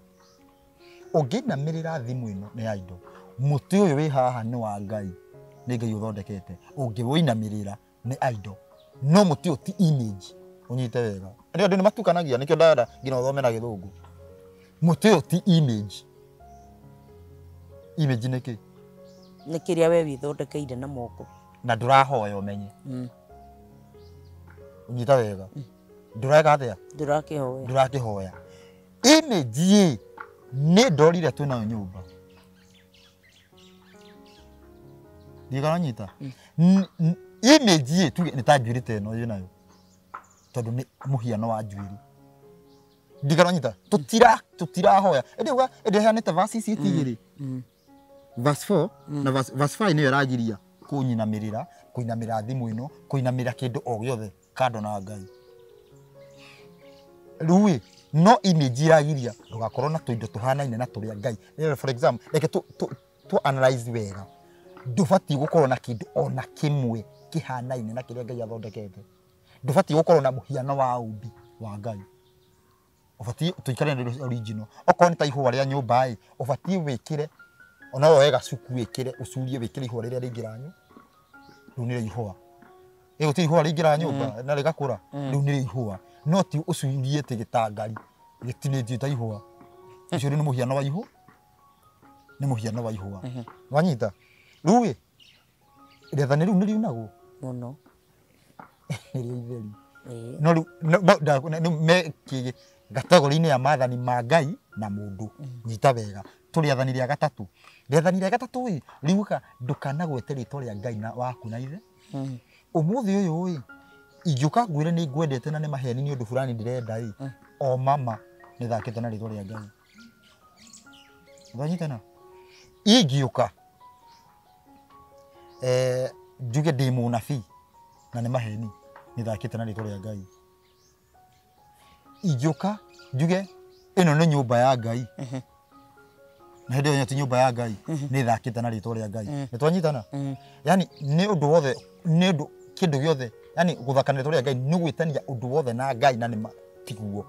Ũngĩinamĩrĩra thimũ ĩno nĩ idol. Mũtĩ ũyũ wĩ haha nĩ wa Ngai, nĩ Ngai ũthondekete. Ũngĩwũinamĩrĩra nĩ idol. No mũtĩ ũyũ ti image. Ũnyite wega. Rĩu andũ nĩ matukanagia nĩkĩo ndara nginya ũthome na gĩthũngũ. Mũtĩ ũyũ ti image. Image nĩ kĩ? Nĩ kĩrĩa we wĩthondekeire na moko. Na ndũrahoya ũmenye. Ũnyita wega. Ndũreka atĩa? Ndũrakĩhoya. Ndũrakĩhoya. Image ĩ nĩ ndorire twĩnayo nyũmba. Ndigana nyita. Image ĩ tuge nĩ ta njuĩrĩ ta ĩno ĩnayo. Tondũ nĩ mũhiano wa njuĩrĩ. Ndigana nyita. Tũtirahoya. Ĩndĩ uga ĩndĩ heanĩte verse ici igĩrĩ. Verse 4 na verse 5 nĩyo ĩragiria kũnyinamĩrĩra, kũinamĩrĩra thimũ ĩno, kũinamĩrĩra kĩndũ o gĩothe kando na Ngai. Rĩu ĩ, no image ĩragiria ndũgakorwo na tũindo tũhanaine na tũrĩa Ngai. For example, reke tũ analyze wega. Ndũbatiĩ gũkorwo na kĩndũ ona kĩmwe kĩhanaine na kĩrĩa Ngai athondekete. Ndũbatiĩ gũkorwo na mũhiano wa ũmbi wa Ngai. Ũbatiĩ tũikare na original. Okorwo nĩ ta ihũa rĩa nyũmba ĩ, ũbatiĩ wĩkĩre ona woe gacuku wĩkĩre, ũcurie wĩkĩre ihũa rĩrĩa rĩingĩra nyũmba. Rĩu nĩrĩo ihũa. Ĩ gũtirĩ ihũa rĩingĩra nyũmba na rĩgakũra. Rĩu nĩrĩo ihũa. No ti ũcurie atĩ gĩtangari gĩtinĩtio ta ihũa. Ũcio rĩu nĩ mũhiano wa ihũa. Nĩ mũhiano wa ihũa. Wanyita? Rĩu ĩ, rĩathani rĩu nĩriunagwo mũno. Nĩrĩo itheri. No rĩu me gategori-inĩ ya maathani ma Ngai na mũndũ. Nyita wega. Tũrĩ rĩathani rĩa gatatũ. Rĩathani rĩa gatatũ ĩ, riuga ndũkanagwete rĩtwa rĩa Ngai na waku na ithe. Ũmũthĩ ũyũ ĩ, Ingĩũka ngwĩre nĩ ngwendete na nĩ maheni nĩ ũndũ fulani ndĩrenda ĩ, o mama nĩ thakĩte na rĩtwa rĩa Ngai. Ũranyitana? Ingĩũka njuge ndĩ mũnabii na nĩ maheni nĩ thakĩte na rĩtwa rĩa Ngai. Ingĩũka njuge ĩno nĩ nyũmba ya Ngai na hĩndĩ ĩyo ti nyũmba ya Ngai nĩ thakĩte na rĩtwa rĩa Ngai. Nĩ twanyitana? Yani nĩ ũndũ wothe, nĩ ũndũ kĩndũ gĩothe, yani gũthaka na rĩtwa rĩa Ngai nĩ gwĩtania ũndũ wothe na Ngai na nĩ tiguo.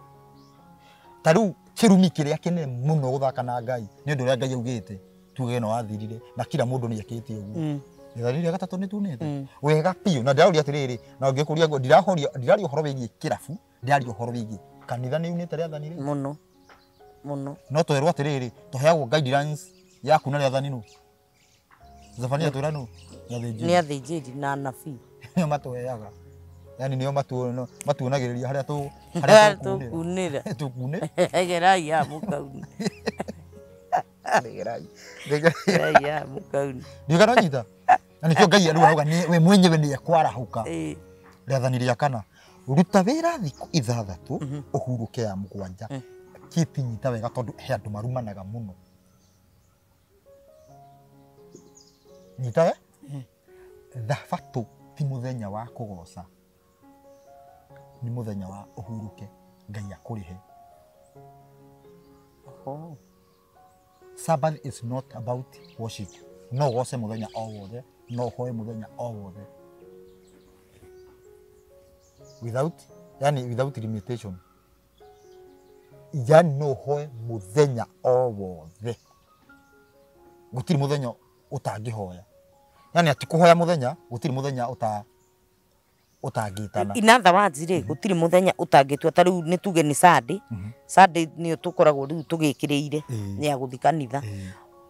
Ta rĩu kĩrumi kĩrĩa kĩnene mũno gũthaka na Ngai nĩ ũndũ ũrĩa Ngai augĩte tuge no wathirire na kila mũndũ nĩ ekĩte ũguo. Rĩathani rĩa gatatũ nĩ tunĩte wega biũ. Na ndĩraũria atĩrĩrĩ, na ngĩkũria ngo ndirahoria, ndiraria ũhoro wĩgiĩ kĩrabu, ndiraria ũhoro wĩgiĩ kanitha. Nĩ unĩte rĩathani rĩu mũno mũno. No twerwo atĩrĩrĩ, tũheagwo guidelines ya kuna rĩathani nũ Zefania twĩra nũ nĩ athĩnjĩri na anabii nĩo matũheaga, yani nĩo matuonagĩrĩria harĩa tũkunĩra tũkunĩra. Gerai haha mũkaune. Gerai. Gerai haha mũkaune. Ndiũĩ kana nyita. Na nĩkĩo Ngai arauga we mwenyewe nĩ ekwarahũka. Rĩathani rĩa kana, ruta wĩra thikũ ithathatũ ũhurũke ya mũgwanja. Kĩti nyita wega tondũ he andũ marumanaga mũno. Nyita we? Thabatũ ti mũthenya wa kũgoca, nĩ mũthenya wa ũhurũke Ngai akũrĩhe. Sabbath is not about worship. No ũgoce mũthenya o wothe, no ũhoe mũthenya o wothe. Without, yani without limitation. Yani no ũhoe mũthenya o wothe. Gũtirĩ mũthenya ũtangĩhoya. Yani ati kũhoya mũthenya, gũtirĩ mũthenya ũtangĩtana. In other words rĩ, gũtirĩ mũthenya ũtangĩtua. Ta rĩu nĩ tuge nĩ Sunday. Sunday nĩyo tũkoragwo rĩu tũgĩkĩrĩire nĩ ya gũthiĩ kanitha.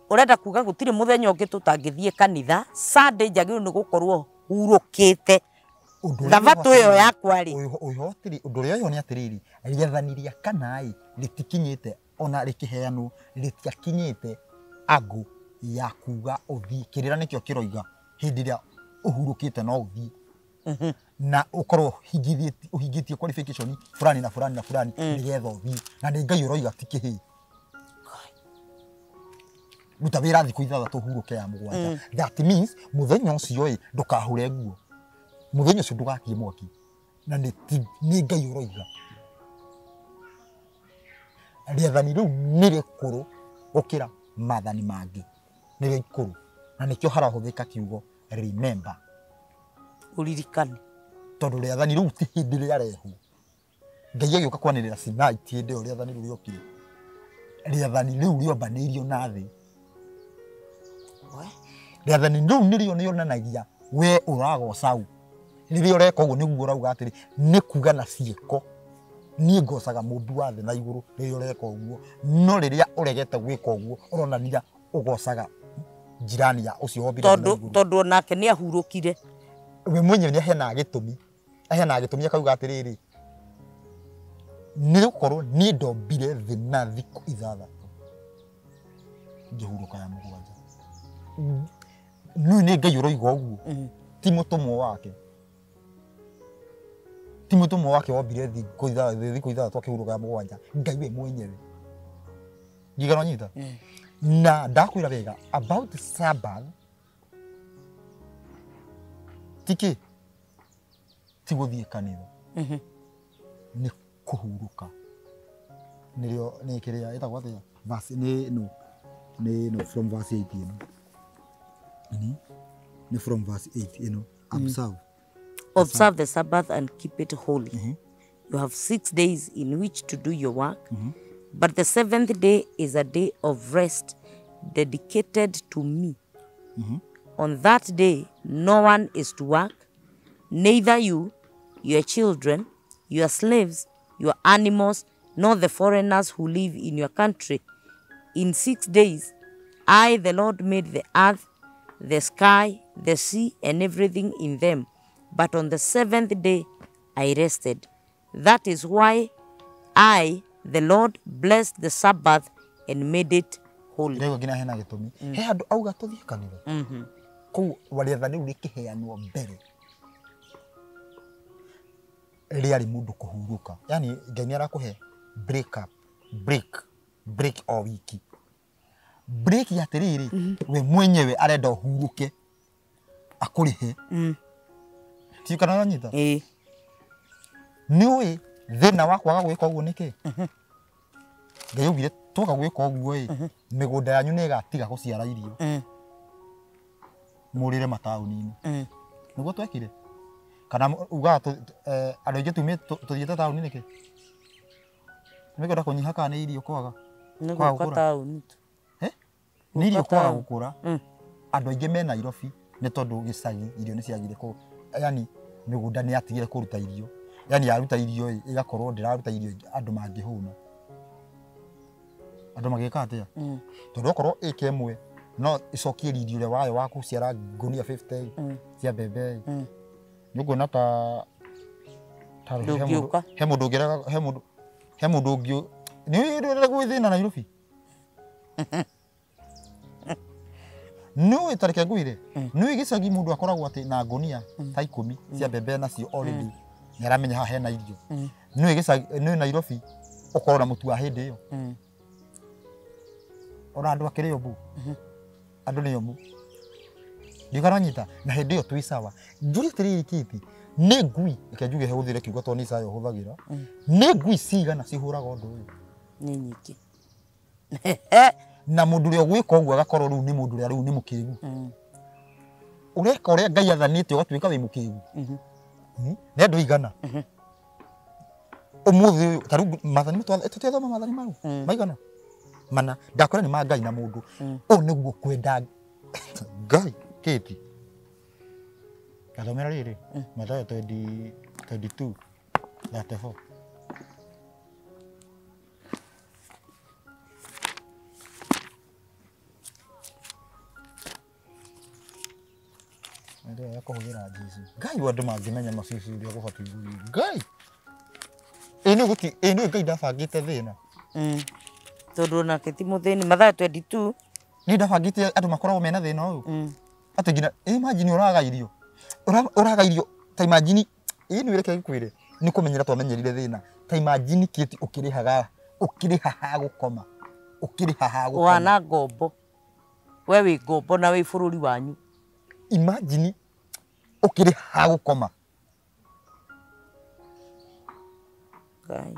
Ũrenda kuga gũtirĩ mũthenya ũngĩ tũtangĩthiĩ kanitha. Sunday njagĩrĩirwo nĩ gũkorwo hurũkĩte. Thabatũ ĩyo yakwa rĩ. Ũndũ ũrĩa ũyũ nĩ atĩrĩrĩ, rĩathani rĩa kana ĩ rĩtikinyĩte ona rĩkĩheanwo, rĩtiakinyĩte angũ ya kuga ũthiĩ. Kĩrĩra nĩkĩo kĩroiga hĩndĩ ĩrĩa ũhurũkĩte no ũthiĩ na ũkorwo ũhingĩtie qualification fulani na fulani na fulani nĩgetha ũthiĩ. Na nĩ Ngai ũroiga ti kĩhĩĩ. Ruta wĩra thikũ ithathatũ ũhurũke ya mũgwanja. That means mũthenya ũcio ĩ ndũkahure nguo, mũthenya ũcio ndũgakie mwaki. Na nĩ Ngai ũroiga. Rĩathani rĩu nĩ rĩkũrũ gũkĩra maathani mangĩ, nĩ rĩkũrũ. Na nĩkĩo harahũthĩka kiugo remember, ũririkane, tondũ rĩathani rĩu ti hĩndĩ rĩarehwo. Ngai agĩũka kwanĩrĩra Sinai ti hĩndĩ ĩyo rĩathani rĩu rĩokire. Rĩathani rĩu rĩombanĩirio na thĩ. Rĩathani rĩu nĩrĩo rĩonanagia we ũragoca ũ. Rĩrĩa ũreka ũguo nĩguo ũrauga atĩrĩ, nĩ kuga na ciĩko niĩ ngocaga mũmbi wa thĩ na igũrũ rĩrĩa ũreka ũguo. No rĩrĩa ũregete gwĩka ũguo ũronania ũgocaga jirani ya ũcio wombire thĩ na igũrũ. Tondũ onake nĩ ahurũkire. We mwenyewe nĩ aheanaga gĩtũmi, aheanaga gĩtũmi akauga atĩrĩrĩ, nĩ gũkorwo niĩ ndombire thĩ na thikũ ithathatũ ngĩhurũka ya mũgwanja. Nĩ Ngai ũroiga ũguo, ti mũtũmwo wake. Ti mũtũmwo wake wombire thikũ ithathatũ akĩhurũka ya mũgwanja. Ngai we mwenyewe. Ndigana nyita? Na ndakwĩra wega about Sabbath tiki ti gũthiĩ kanitha, nĩ kũhurũka. Nĩrĩo nĩ kĩrĩa ĩtagwo atĩa? Verse nĩ no nĩ no from verse 8 ĩno. Nĩ from verse 8 ĩno. Observe. Observe the Sabbath and keep it holy. You have 6 days in which to do your work, but the seventh day is a day of rest dedicated to me. On that day, no one is to work, neither you, your children, your slaves, your animals, nor the foreigners who live in your country. In 6 days, I, the Lord, made the earth, the sky, the sea, and everything in them. But on the seventh day, I rested. That is why I, the Lord, blessed the Sabbath and made it holy. Rĩu nginya hena gĩtũmi. He handũ auga tũthiĩ kanitha. Kũu rĩathani rĩu rĩkĩheanwo mbere. Rĩarĩ mũndũ kũhurũka. Yani Ngai nĩ arakũhe break up, break, break o wiki. Break ya atĩrĩrĩ, we mwenyewe arenda ũhurũke akũrĩhe. Ti kana ũranyita? Ĩĩ. Nĩũĩ thĩna wa kwaga gwĩka ũguo nĩkĩ? Ngai augire twaga gwĩka ũguo ĩ, mĩgũnda yanyu nĩ ĩgatiga gũciara irio. Mũrĩre mataũni-inĩ. Nĩguo twekire. Kana ugaga andũ aingĩ tumĩte tũthiĩte taũni nĩkĩ? Nĩ mĩgũnda kũnyiha kana nĩ irio kwaga? Nĩ Kwaga gũka gũkũra? taũni tu. Nĩ irio Gũka kwaga taũni. gũkũra. Andũ aingĩ me Nairobi nĩ tondũ gĩcagi irio nĩ ciagire kũ, yani mĩgũnda nĩ yatigire kũruta irio. Yani yaruta irio ĩ, ĩgakorwo ndĩraruta irio andũ mangĩhũna. Andũ magĩka atĩa? Tondũ okorwo ĩka ĩmwe no ĩcokie riri ũrĩa wayo wa gũciara ngũnia 50 cia mbembe ĩ. Nĩ ũkuona ta Ndũngĩũka. he mũndũ ũngĩrega, he mũndũ ũngĩ nĩ ũrĩa gwĩ thĩna Nairobi. Nĩũĩ ta reke ngwĩre, nĩũĩ gĩcagi mũndũ akoragwo atĩ na ngũnia ta 10 cia mbembe nacio already nĩ aramenya haha hena irio. Nĩũĩ gĩcagi, nĩũĩ Nairobi ũkorwo na mũtu wa hĩndĩ ĩyo. Ona andũ akĩrĩ omũ. Andũ nĩ omũ. Ndiũkaranyita na hĩndĩ ĩyo twĩ sawa. Njũrie atĩrĩrĩ Kĩti, nĩ ngui, reke njuge hũthĩre kiugo tondũ nĩ Isaya ũhũthagĩra. Nĩ ngui cigana cihũraga ũndũ ũyũ? Nĩ nyingĩ. Na mũndũ ũrĩa ũgwĩka ũguo agakorwo rĩu nĩ mũndũ ũrĩa rĩu nĩ mũkĩgu. Ũreka ũrĩa Ngai athanĩte ũgatuĩka wĩ mũkĩgu. Nĩ andũ aigana? Ũmũthĩ ũyũ, ta rĩu maathani tũtiathoma maathani mau? Maigana? Mana, ndakwĩra nĩ ma Ngai na mũndũ. Ũũ nĩguo kwenda Ngai, Kĩti. Ngathomera rĩrĩ, Mathayo 22, 34. Ndio ya kũhũthĩra Jesũ. Ngai andũ mangĩmenya macici ũrĩa gũbatiĩ gũthiĩ. Ngai. Ĩ nĩ gũti, ĩ nĩ Ngai ndabangĩte thĩna. Tondũ onake ti mũthĩni, Mathayo 22. Nĩ ndabangĩte andũ makoragwo mena thĩna ũyũ. Atĩ nginya, imagine ũraga irio. Ũraga irio, ta imagine, ĩ nĩ reke ngwĩre, nĩ kũmenyera twamenyerire thĩna. Ta imagine Kĩti ũkĩrĩhaga, ũkĩrĩha ha gũkoma. Ũkĩrĩha ha gũkoma. Wana ngombo. We wĩ ngombo na wĩ bũrũri wanyu. Imagine ũkĩrĩha ha gũkoma. Ngai.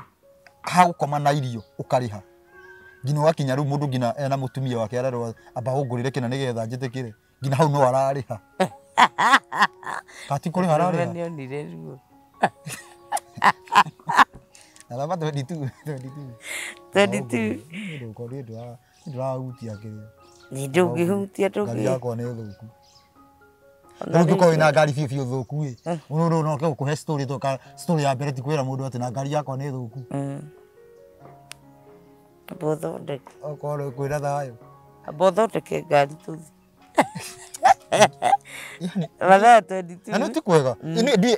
Ha gũkoma na irio ũkarĩha. Nginya ũgakinya rĩu mũndũ nginya ena mũtumia wake arerwo amba ũngũrĩre kĩna nĩgetha njĩtĩkĩre. Nginya hau no ararĩha. Kati kũrĩha ararĩha. Nĩonire ruo. Araba 22, 22. 22. Nĩ ndũrahutia kĩrĩa. Nĩ ndũngĩhutia, Ngari ndũngĩ. yakwa nĩ thũku. Rĩu ũngĩkorwo wĩna ngari biũ biũ thũku ĩ, ũrũ no ũke gũkũhe story to story ya mbere ti kwĩra mũndũ atĩ na ngari yakwa nĩ thũku. Amba ũthondeke. Okorwo kwĩna thayũ. Amba ũthondeke ngari tũthiĩ. Yani, Mathayo 22. Na nĩ ti kwega. Ndiĩ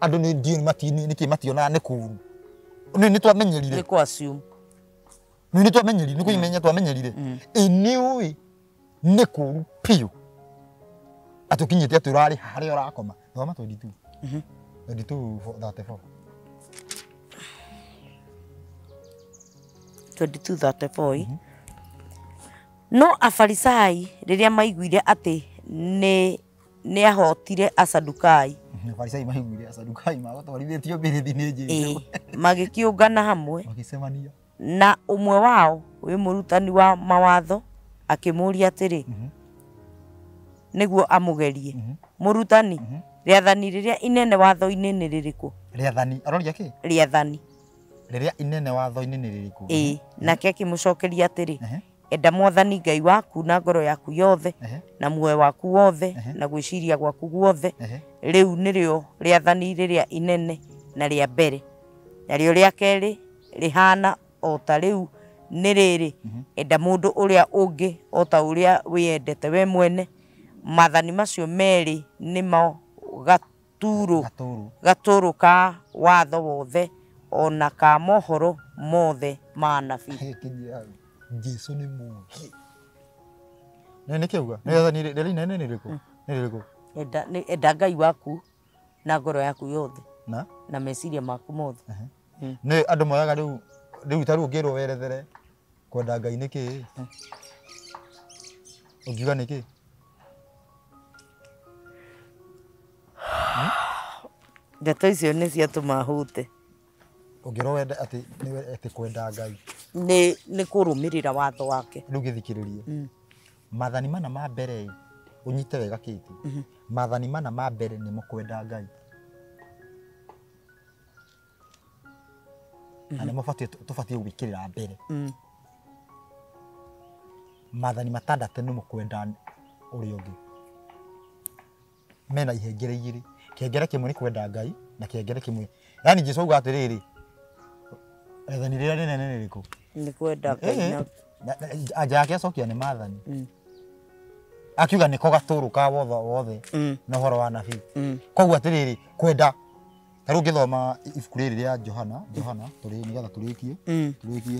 andũ nĩ ndiĩ mati nĩkĩ mationaga nĩ kũũru. Nĩ twamenyerire. Nĩ kũ assume. Nĩ twamenyerire, nĩ kũimenya twamenyerire. Ĩ nĩ ũĩ nĩ kũũru biũ. Atĩ ũkinyĩte atĩ ũrarĩha harĩa ũrakoma. Thoma 22. 22, 34. 22, 34. No Afarisai rĩrĩa maiguire atĩ nĩ ahotire Asadukai. Afarisai maiguire Asadukai magũtwarithĩtio mbĩrĩthi nĩ Jesũ. Magĩkĩũngana hamwe. Magĩcemania. Na ũmwe wao wĩ mũrutani wa mawatho akĩmũũria atĩrĩ, nĩguo amũgerie. Mũrutani, rĩathani rĩrĩa inene watho-inĩ nĩ rĩrĩkũ? Rĩathani, aroria kĩ? Rĩathani. Rĩrĩa inene watho-inĩ nĩ rĩrĩkũ? Ĩĩ, nake akĩmũcokeria atĩrĩ, enda mwathani Ngai waku na ngoro yaku yothe, na muoyo waku wothe, na gwĩciria gwaku guothe. Rĩu nĩrĩo rĩathani rĩrĩa inene na rĩa mbere. Narĩo rĩa kerĩ rĩhana o ta rĩu nĩ rĩrĩ, enda mũndũ ũrĩa ũngĩ o ta ũrĩa wĩyendete we mwene. Maathani macio merĩ nĩmo gatũrũ ka watho wothe ona ka mohoro mothe ma anabii. Jesũ nĩ mũũgĩ. Nĩ nĩkĩ auga? Nĩ rĩathani rĩrĩa inene nĩ rĩrĩkũ? Nĩ rĩrĩkũ? Enda Ngai waku na ngoro yaku yothe. na meciria maku mothe. Nĩ andũ moyaga rĩu ta rĩu ũngĩrwo werethere kwenda Ngai nĩ kĩĩ, ũngiuga nĩ kĩĩ? Ndeto icio nĩ ciatũma hute. Ũngĩrwo wende atĩ nĩ atĩ kwenda Ngai nĩ kũrũmĩrĩra watho wake. Rĩu gĩthikĩrĩrie maathani mana ma mbere, ũnyite wega kĩti, maathani mana ma mbere nĩmo kwenda Ngai, na nĩmo tũbatiĩ gwĩkĩrĩra mbere. Maathani matandatũ nĩmo kwenda ũrĩa ũngĩ, mena ihengere igĩrĩ. Kĩhengere kĩmwe nĩ kwenda Ngai na kĩhengere kĩmwe, yani Jesũ auga atĩrĩrĩ, rĩathani rĩrĩa rĩnene nĩ rĩrĩkũ? Nĩ kwenda Ngai. Anja yake acokia nĩ maathani, akiuga nĩko gatũrũ ka wotho wothe na ũhoro wa nabii. Koguo atĩrĩrĩ, kwenda ta rĩu ngĩthoma ibuku rĩrĩ rĩa Johana, Johana tũrĩ nĩgetha tũrĩkie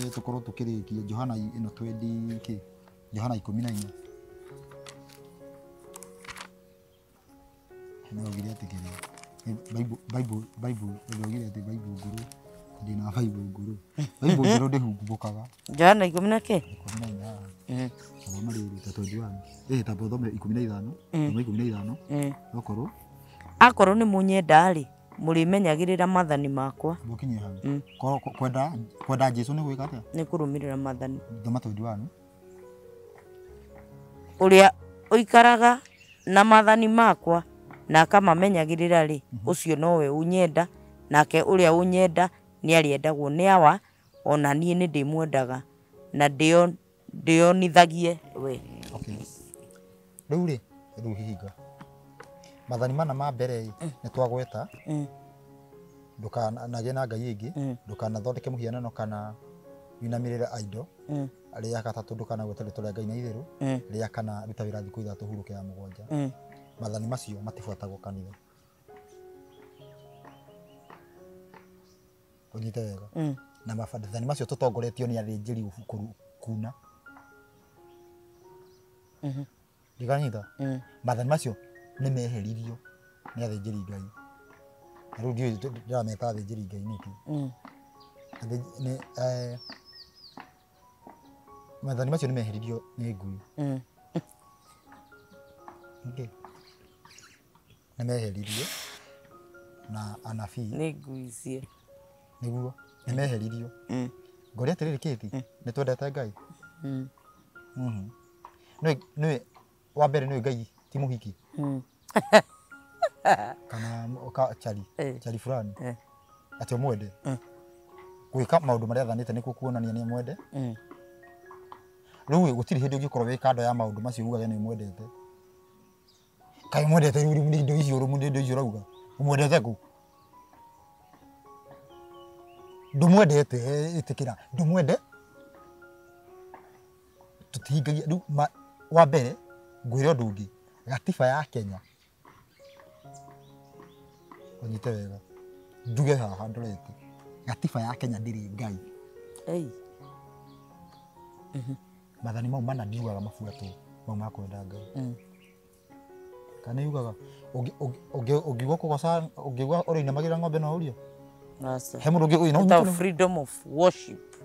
tũkorwo tũkĩrĩkia Johana ĩno 20 kĩ, Johana 14. Nĩ augire atĩ kĩrĩa Bible Bible augire atĩ Bible ngũrũ, ndĩna Bible ngũrũ, Bible njerũ ndĩhungũkaga. Johana 10 na kĩ? 14. Thoma rĩrĩ ta 21. Ta thome 15. Thoma 15. Okorwo akorwo nĩ mũnyenda rĩ, mũrĩmenyagĩrĩra maathani makwa. Mũkinyie hau. Kwenda Jesũ nĩ gwĩka atĩa? Nĩ kũrũmĩrĩra maathani. Thoma 21. Ũrĩa ũikaraga na maathani makwa na akamamenyagĩrĩra rĩ, ũcio nowe ũnyenda, nake ũrĩa ũnyenda nĩ arĩendagwo nĩ Awa, ona niĩ nĩ ndĩmwendaga na ndĩonithagie we. Okay. Rĩu rĩ, rĩu hihinga maathani mana ma mbere nĩ twagweta, ndũkanagĩe na ngai ĩngĩ, ndũkanathondeke mũhianano kana ũinamĩrĩre idol, rĩa gatatũ ndũkanagwete rĩtwa rĩa Ngai na itherũ, rĩa kana ruta wĩra thikũ 3 hurũke ya 7. Maathani macio matibuatagwo kanitha. Ũnyite wega. Na maathani macio tũtongoretio nĩ athĩnjĩri kuna. Ndikanyita? Maathani macio nĩ meheririo nĩ athĩnjĩri Ngai. Na rĩu ndiũĩ ndĩrameta athĩnjĩri Ngai nĩkĩ. Maathani macio nĩ meheririo nĩ ngui. Okay. Nĩ meheririo na anabii. Nĩ ngui icio. Nĩguo nĩ meheririo. Ngoria atĩrĩrĩ Kĩti, nĩ twendete Ngai? Nĩ wa mbere nĩ Ngai ti mũhiki kana chari chari fulani atĩ ũmwende. Gwĩka maũndũ marĩa athanĩte nĩkuo kuonania nĩ mwende. Rĩu gũtirĩ hĩndĩ ũngĩkorwo wĩ kando ya maũndũ macio ugage nĩ ũmwendete. Kaĩ ũmwendete rĩu nĩ indo icio rĩu nĩ indo icio ũrauga ũmwendete kũ? Ndũmwendete, ĩtĩkĩra ndũmwende. Tũtihingagia rĩu. Wa mbere ngwĩre ũndũ ũngĩ, gatiba ya Kenya, ũnyite wega njuge haha ndorete, gatiba ya Kenya ndĩrĩ Ngai. Maathani mau mana ndiugaga mabuatwo mau ma kwenda Ngai. Kana yugaga ũngiuga kũgoca, ũngiuga ũrĩinamagĩrĩra ng'ombe no ũrio. He mũndũ ũngĩ no freedom of worship.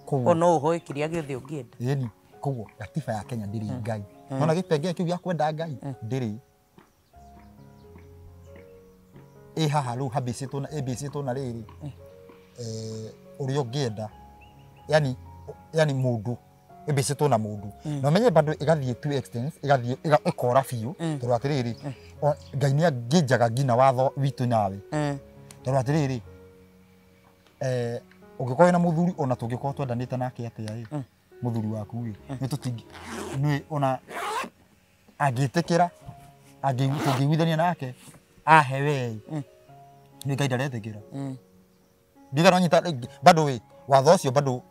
Koguo no ũhoe kĩrĩa gĩothe ũngĩenda. Ĩni, koguo gatiba ya Kenya ndĩrĩ Ngai. Nona gĩpengere kĩu gĩa kwenda Ngai ndĩrĩ. Ĩ haha rĩu hambĩcĩtwo na ĩmbĩcĩtwo na rĩrĩ ũrĩa ũngĩenda, yani yani mũndũ ĩmbĩcĩtwo na mũndũ. Na ũmenye bado ĩgathiĩ to extent, ĩgathiĩ ĩkora biũ, tondũ atĩrĩrĩ Ngai nĩ angĩnjaga nginya watho witũ nawe. Tondũ atĩrĩrĩ ũngĩkorwo wĩna mũthuri ona tũngĩkorwo twendanĩte nake atĩa ĩ, mũthuri waku ĩ, nĩ tũtingi nĩ ona angĩtĩkĩra tũngĩiguithania nake ahe we nĩ Ngai ndaretĩkĩra. Ndiga nyita bado ĩ watho ũcio bado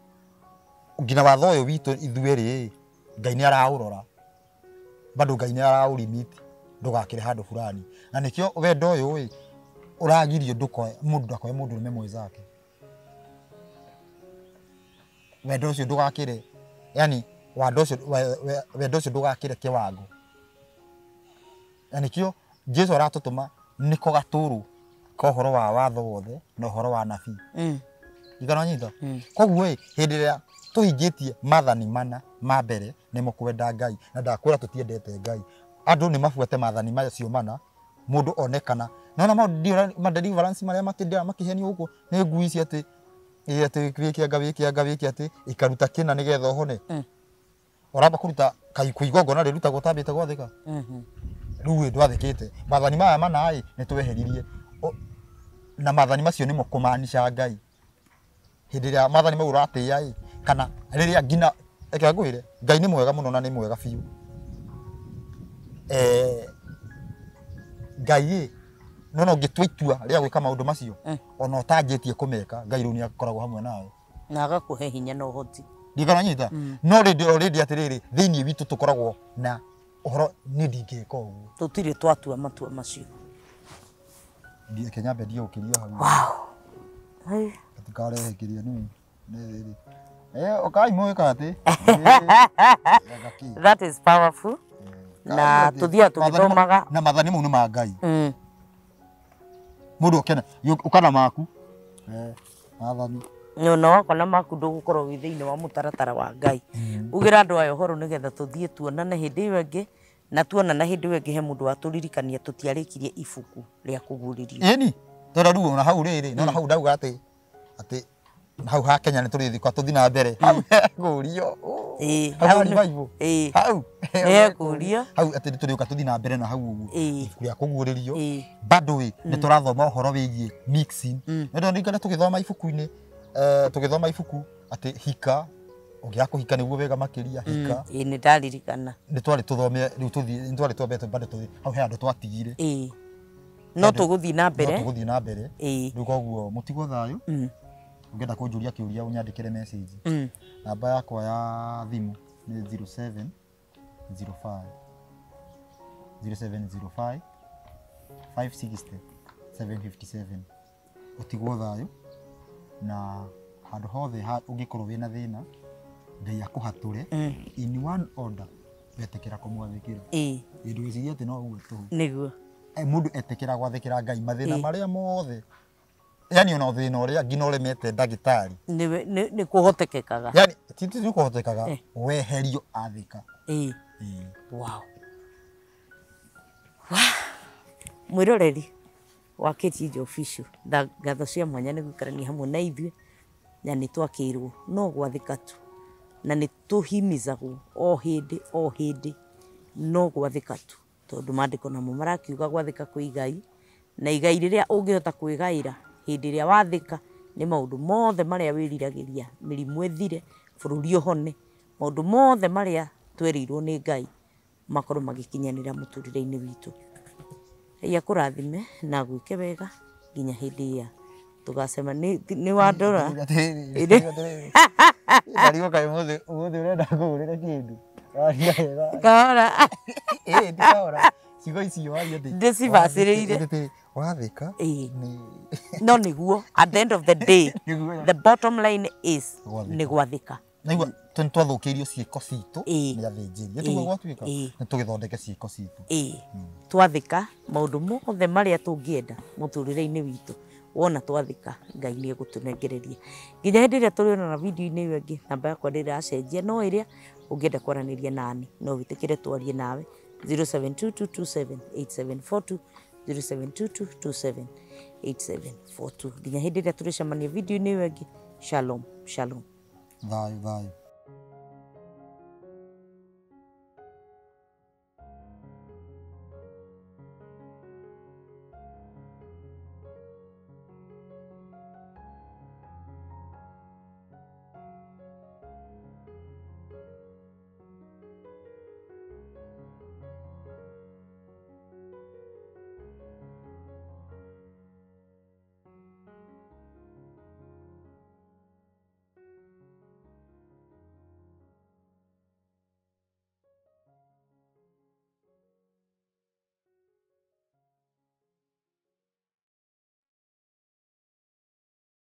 nginya watho ũyũ witũ ithuĩ rĩ, Ngai nĩ araũrora, bado Ngai nĩ araũlimit ndũgakĩre handũ fulani. Na nĩkĩo wendo ũyũ ĩ ũragirio ndũkoe mũndũ ndakoe mũndũrũme mwenzake. Wendo ũcio ndũgakĩre, yani wendo ũcio ndũgakĩre kĩwango. Na nĩkĩo Jesũ aratũtũma nĩko gatũrũ Ka ũhoro wa watho wothe na ũhoro wa nabii. Igana nyita. Koguo ĩ hĩndĩ ĩrĩa tũhingĩtie maathani mana ma mbere nĩmo kwenda Ngai na ndakwĩra tũtiendete Ngai. Andũ nĩ mabuate maathani macio mana mũndũ onekana. Nona maũndũ ma deliverance marĩa makĩndĩa makĩhenio gũkũ nĩ ngui ici atĩ atĩ wĩke anga wĩke anga wĩke atĩ ikaruta kĩna nĩgetha ũhone. Ũramba kũruta igongona rĩrutagwo ũtambĩte gwathĩka. Rĩu ĩ ndwathĩkĩte. Maathani maya mana ĩ nĩ tweheririe. Na maathani macio nĩmo kũmaanisha Ngai. Hĩndĩ ĩrĩa maathani mau ũratĩĩa ĩ kana rĩrĩa nginya reke ngwĩre Ngai nĩ mwega mũno na nĩ mwega biũ. Ngai ĩ nona ũngĩtua itua rĩa gwĩka maũndũ macio ona ũtanjĩtie kũmeka Ngai rĩu nĩ akoragwo hamwe nawe na agakũhe hinya na ũhoti. Ndigana nyita no rĩndĩ o rĩndĩ atĩrĩrĩ thĩinĩ witũ tũkoragwo na ũhoro niĩ ndingĩka ũguo. Tũtirĩ twatua matua macio. Reke nyambe ndige gũkĩria hau. Wow. Tũkarehe kĩrĩa nĩ rĩrĩ. Ũkai mwĩka atĩ. That is powerful. Na tũthiaga tũgĩthomaga. Na maathani mau nĩ ma Ngai. Mũndũ ũkena ũkana maku. Maathani. Ona wakona maku ndũgũkorwo wĩ thĩinĩ wa mũtaratara wa Ngai. Ugĩra andũ aya ũhoro nĩgetha tũthiĩ tuonane hĩndĩ ĩyo ĩngĩ na tuonana hĩndĩ ĩyo ĩngĩ he mũndũ watũririkania tũtiarĩkirie ibuku rĩa kũguũrĩrio. Ĩni tondũ rĩu ona hau rĩrĩ nona hau ndauga atĩ atĩ hau ha Kenya nĩ tũrĩthiĩ kwa tũthiĩ na mbere. Hau hekũrio. Hau revival. Hau hekũrio. Hau atĩ nĩ tũrĩũka tũthiĩ na mbere na hau ũguo. Ibuku rĩa kũguũrĩrio. Bado ĩ nĩ tũrathoma ũhoro wĩgiĩ mixing. Nĩ ndonirikana tũgĩthoma ibuku-inĩ tũgĩthoma ibuku atĩ hika ũngĩaga kũhika nĩguo wega makĩria hika. Ĩĩ nĩ ndaririkana. Nĩ twarĩ tũthome rĩu tũthiĩ nĩ twarĩ twambete bado tũthiĩ hau he handũ twatigire. No tũgũthiĩ na mbere. No tũgũthiĩ na mbere. Rĩu koguo mũtigwo thayũ. Ũngĩenda kũnjũria kĩũria ũnyandĩkĩre message. Namba yakwa ya thimũ nĩ 0705 0705 560 757. Ũtigwo thayũ na handũ hothe ũngĩkorwo wĩna thĩna Ngai akũhatũre in one order wetĩkĩra kũmwathĩkĩra. Ndũgecirie atĩ no ũguo tũhũ. Nĩguo. Mũndũ etĩkĩra gwathĩkĩra Ngai mathĩna marĩa mothe yani ona thĩna ũrĩa nginya ũremete ndagĩtarĩ nĩ kũhotekekaga. Yani ti nĩ kũhotekekaga weherio athĩka. Wow. Mwĩroreri wa Kĩnjinja Official ngatho cia mwanya nĩ gũikarania hamwe na ithuĩ na nĩ twakĩirwo no gwathĩka tu na nĩ tũhimizagwo o hĩndĩ o hĩndĩ no gwathĩka tu tondũ maandĩko namo marakiuga gwathĩka kwĩ igai na igai rĩrĩa ũngĩhota kwĩgaĩra hĩndĩ ĩrĩa wathĩka nĩ maũndũ mothe marĩa wĩriragĩria mĩrimũ ĩthire bũrũri ũhone maũndũ mothe marĩa twerĩirwo nĩ Ngai makorwo magĩkinyanĩra mũtũrĩre-inĩ witũ. Ngai akũrathime na agwĩke wega nginya hĩndĩ ĩrĩa tũgacema nĩ wandora. Ndarigwo kaĩ ũmũthĩ ũrenda kũgũrĩra kĩndũ. Waria wega. Kahora. Ti kahora. Ciugo icio waria atĩ ndĩcibacĩrĩire. Wathĩka no nĩguo at the end of the day the bottom line is nĩ gwathĩka. Naigua nĩ twathũkĩirio ciĩko citũ nĩ athĩnjĩri. Nĩ tiguo gwatuĩka nĩ tũgĩthondeke ciĩko citũ. Twathĩka maũndũ mothe marĩa tũngĩenda mũtũrĩre-inĩ witũ wona twathĩka Ngai nĩ egũtũnengereria. Nginya hĩndĩ ĩrĩa tũrĩonana video-inĩ ĩyo ĩngĩ namba yakwa ndĩracenjia no ĩrĩa ũngĩenda kwaranĩria nani no wĩtĩkĩre twarie nawe 0722278742 0722278742 nginya hĩndĩ ĩrĩa tũrĩcemania video-inĩ ĩyo ĩngĩ. Shalom shalom. Thayũ thayũ.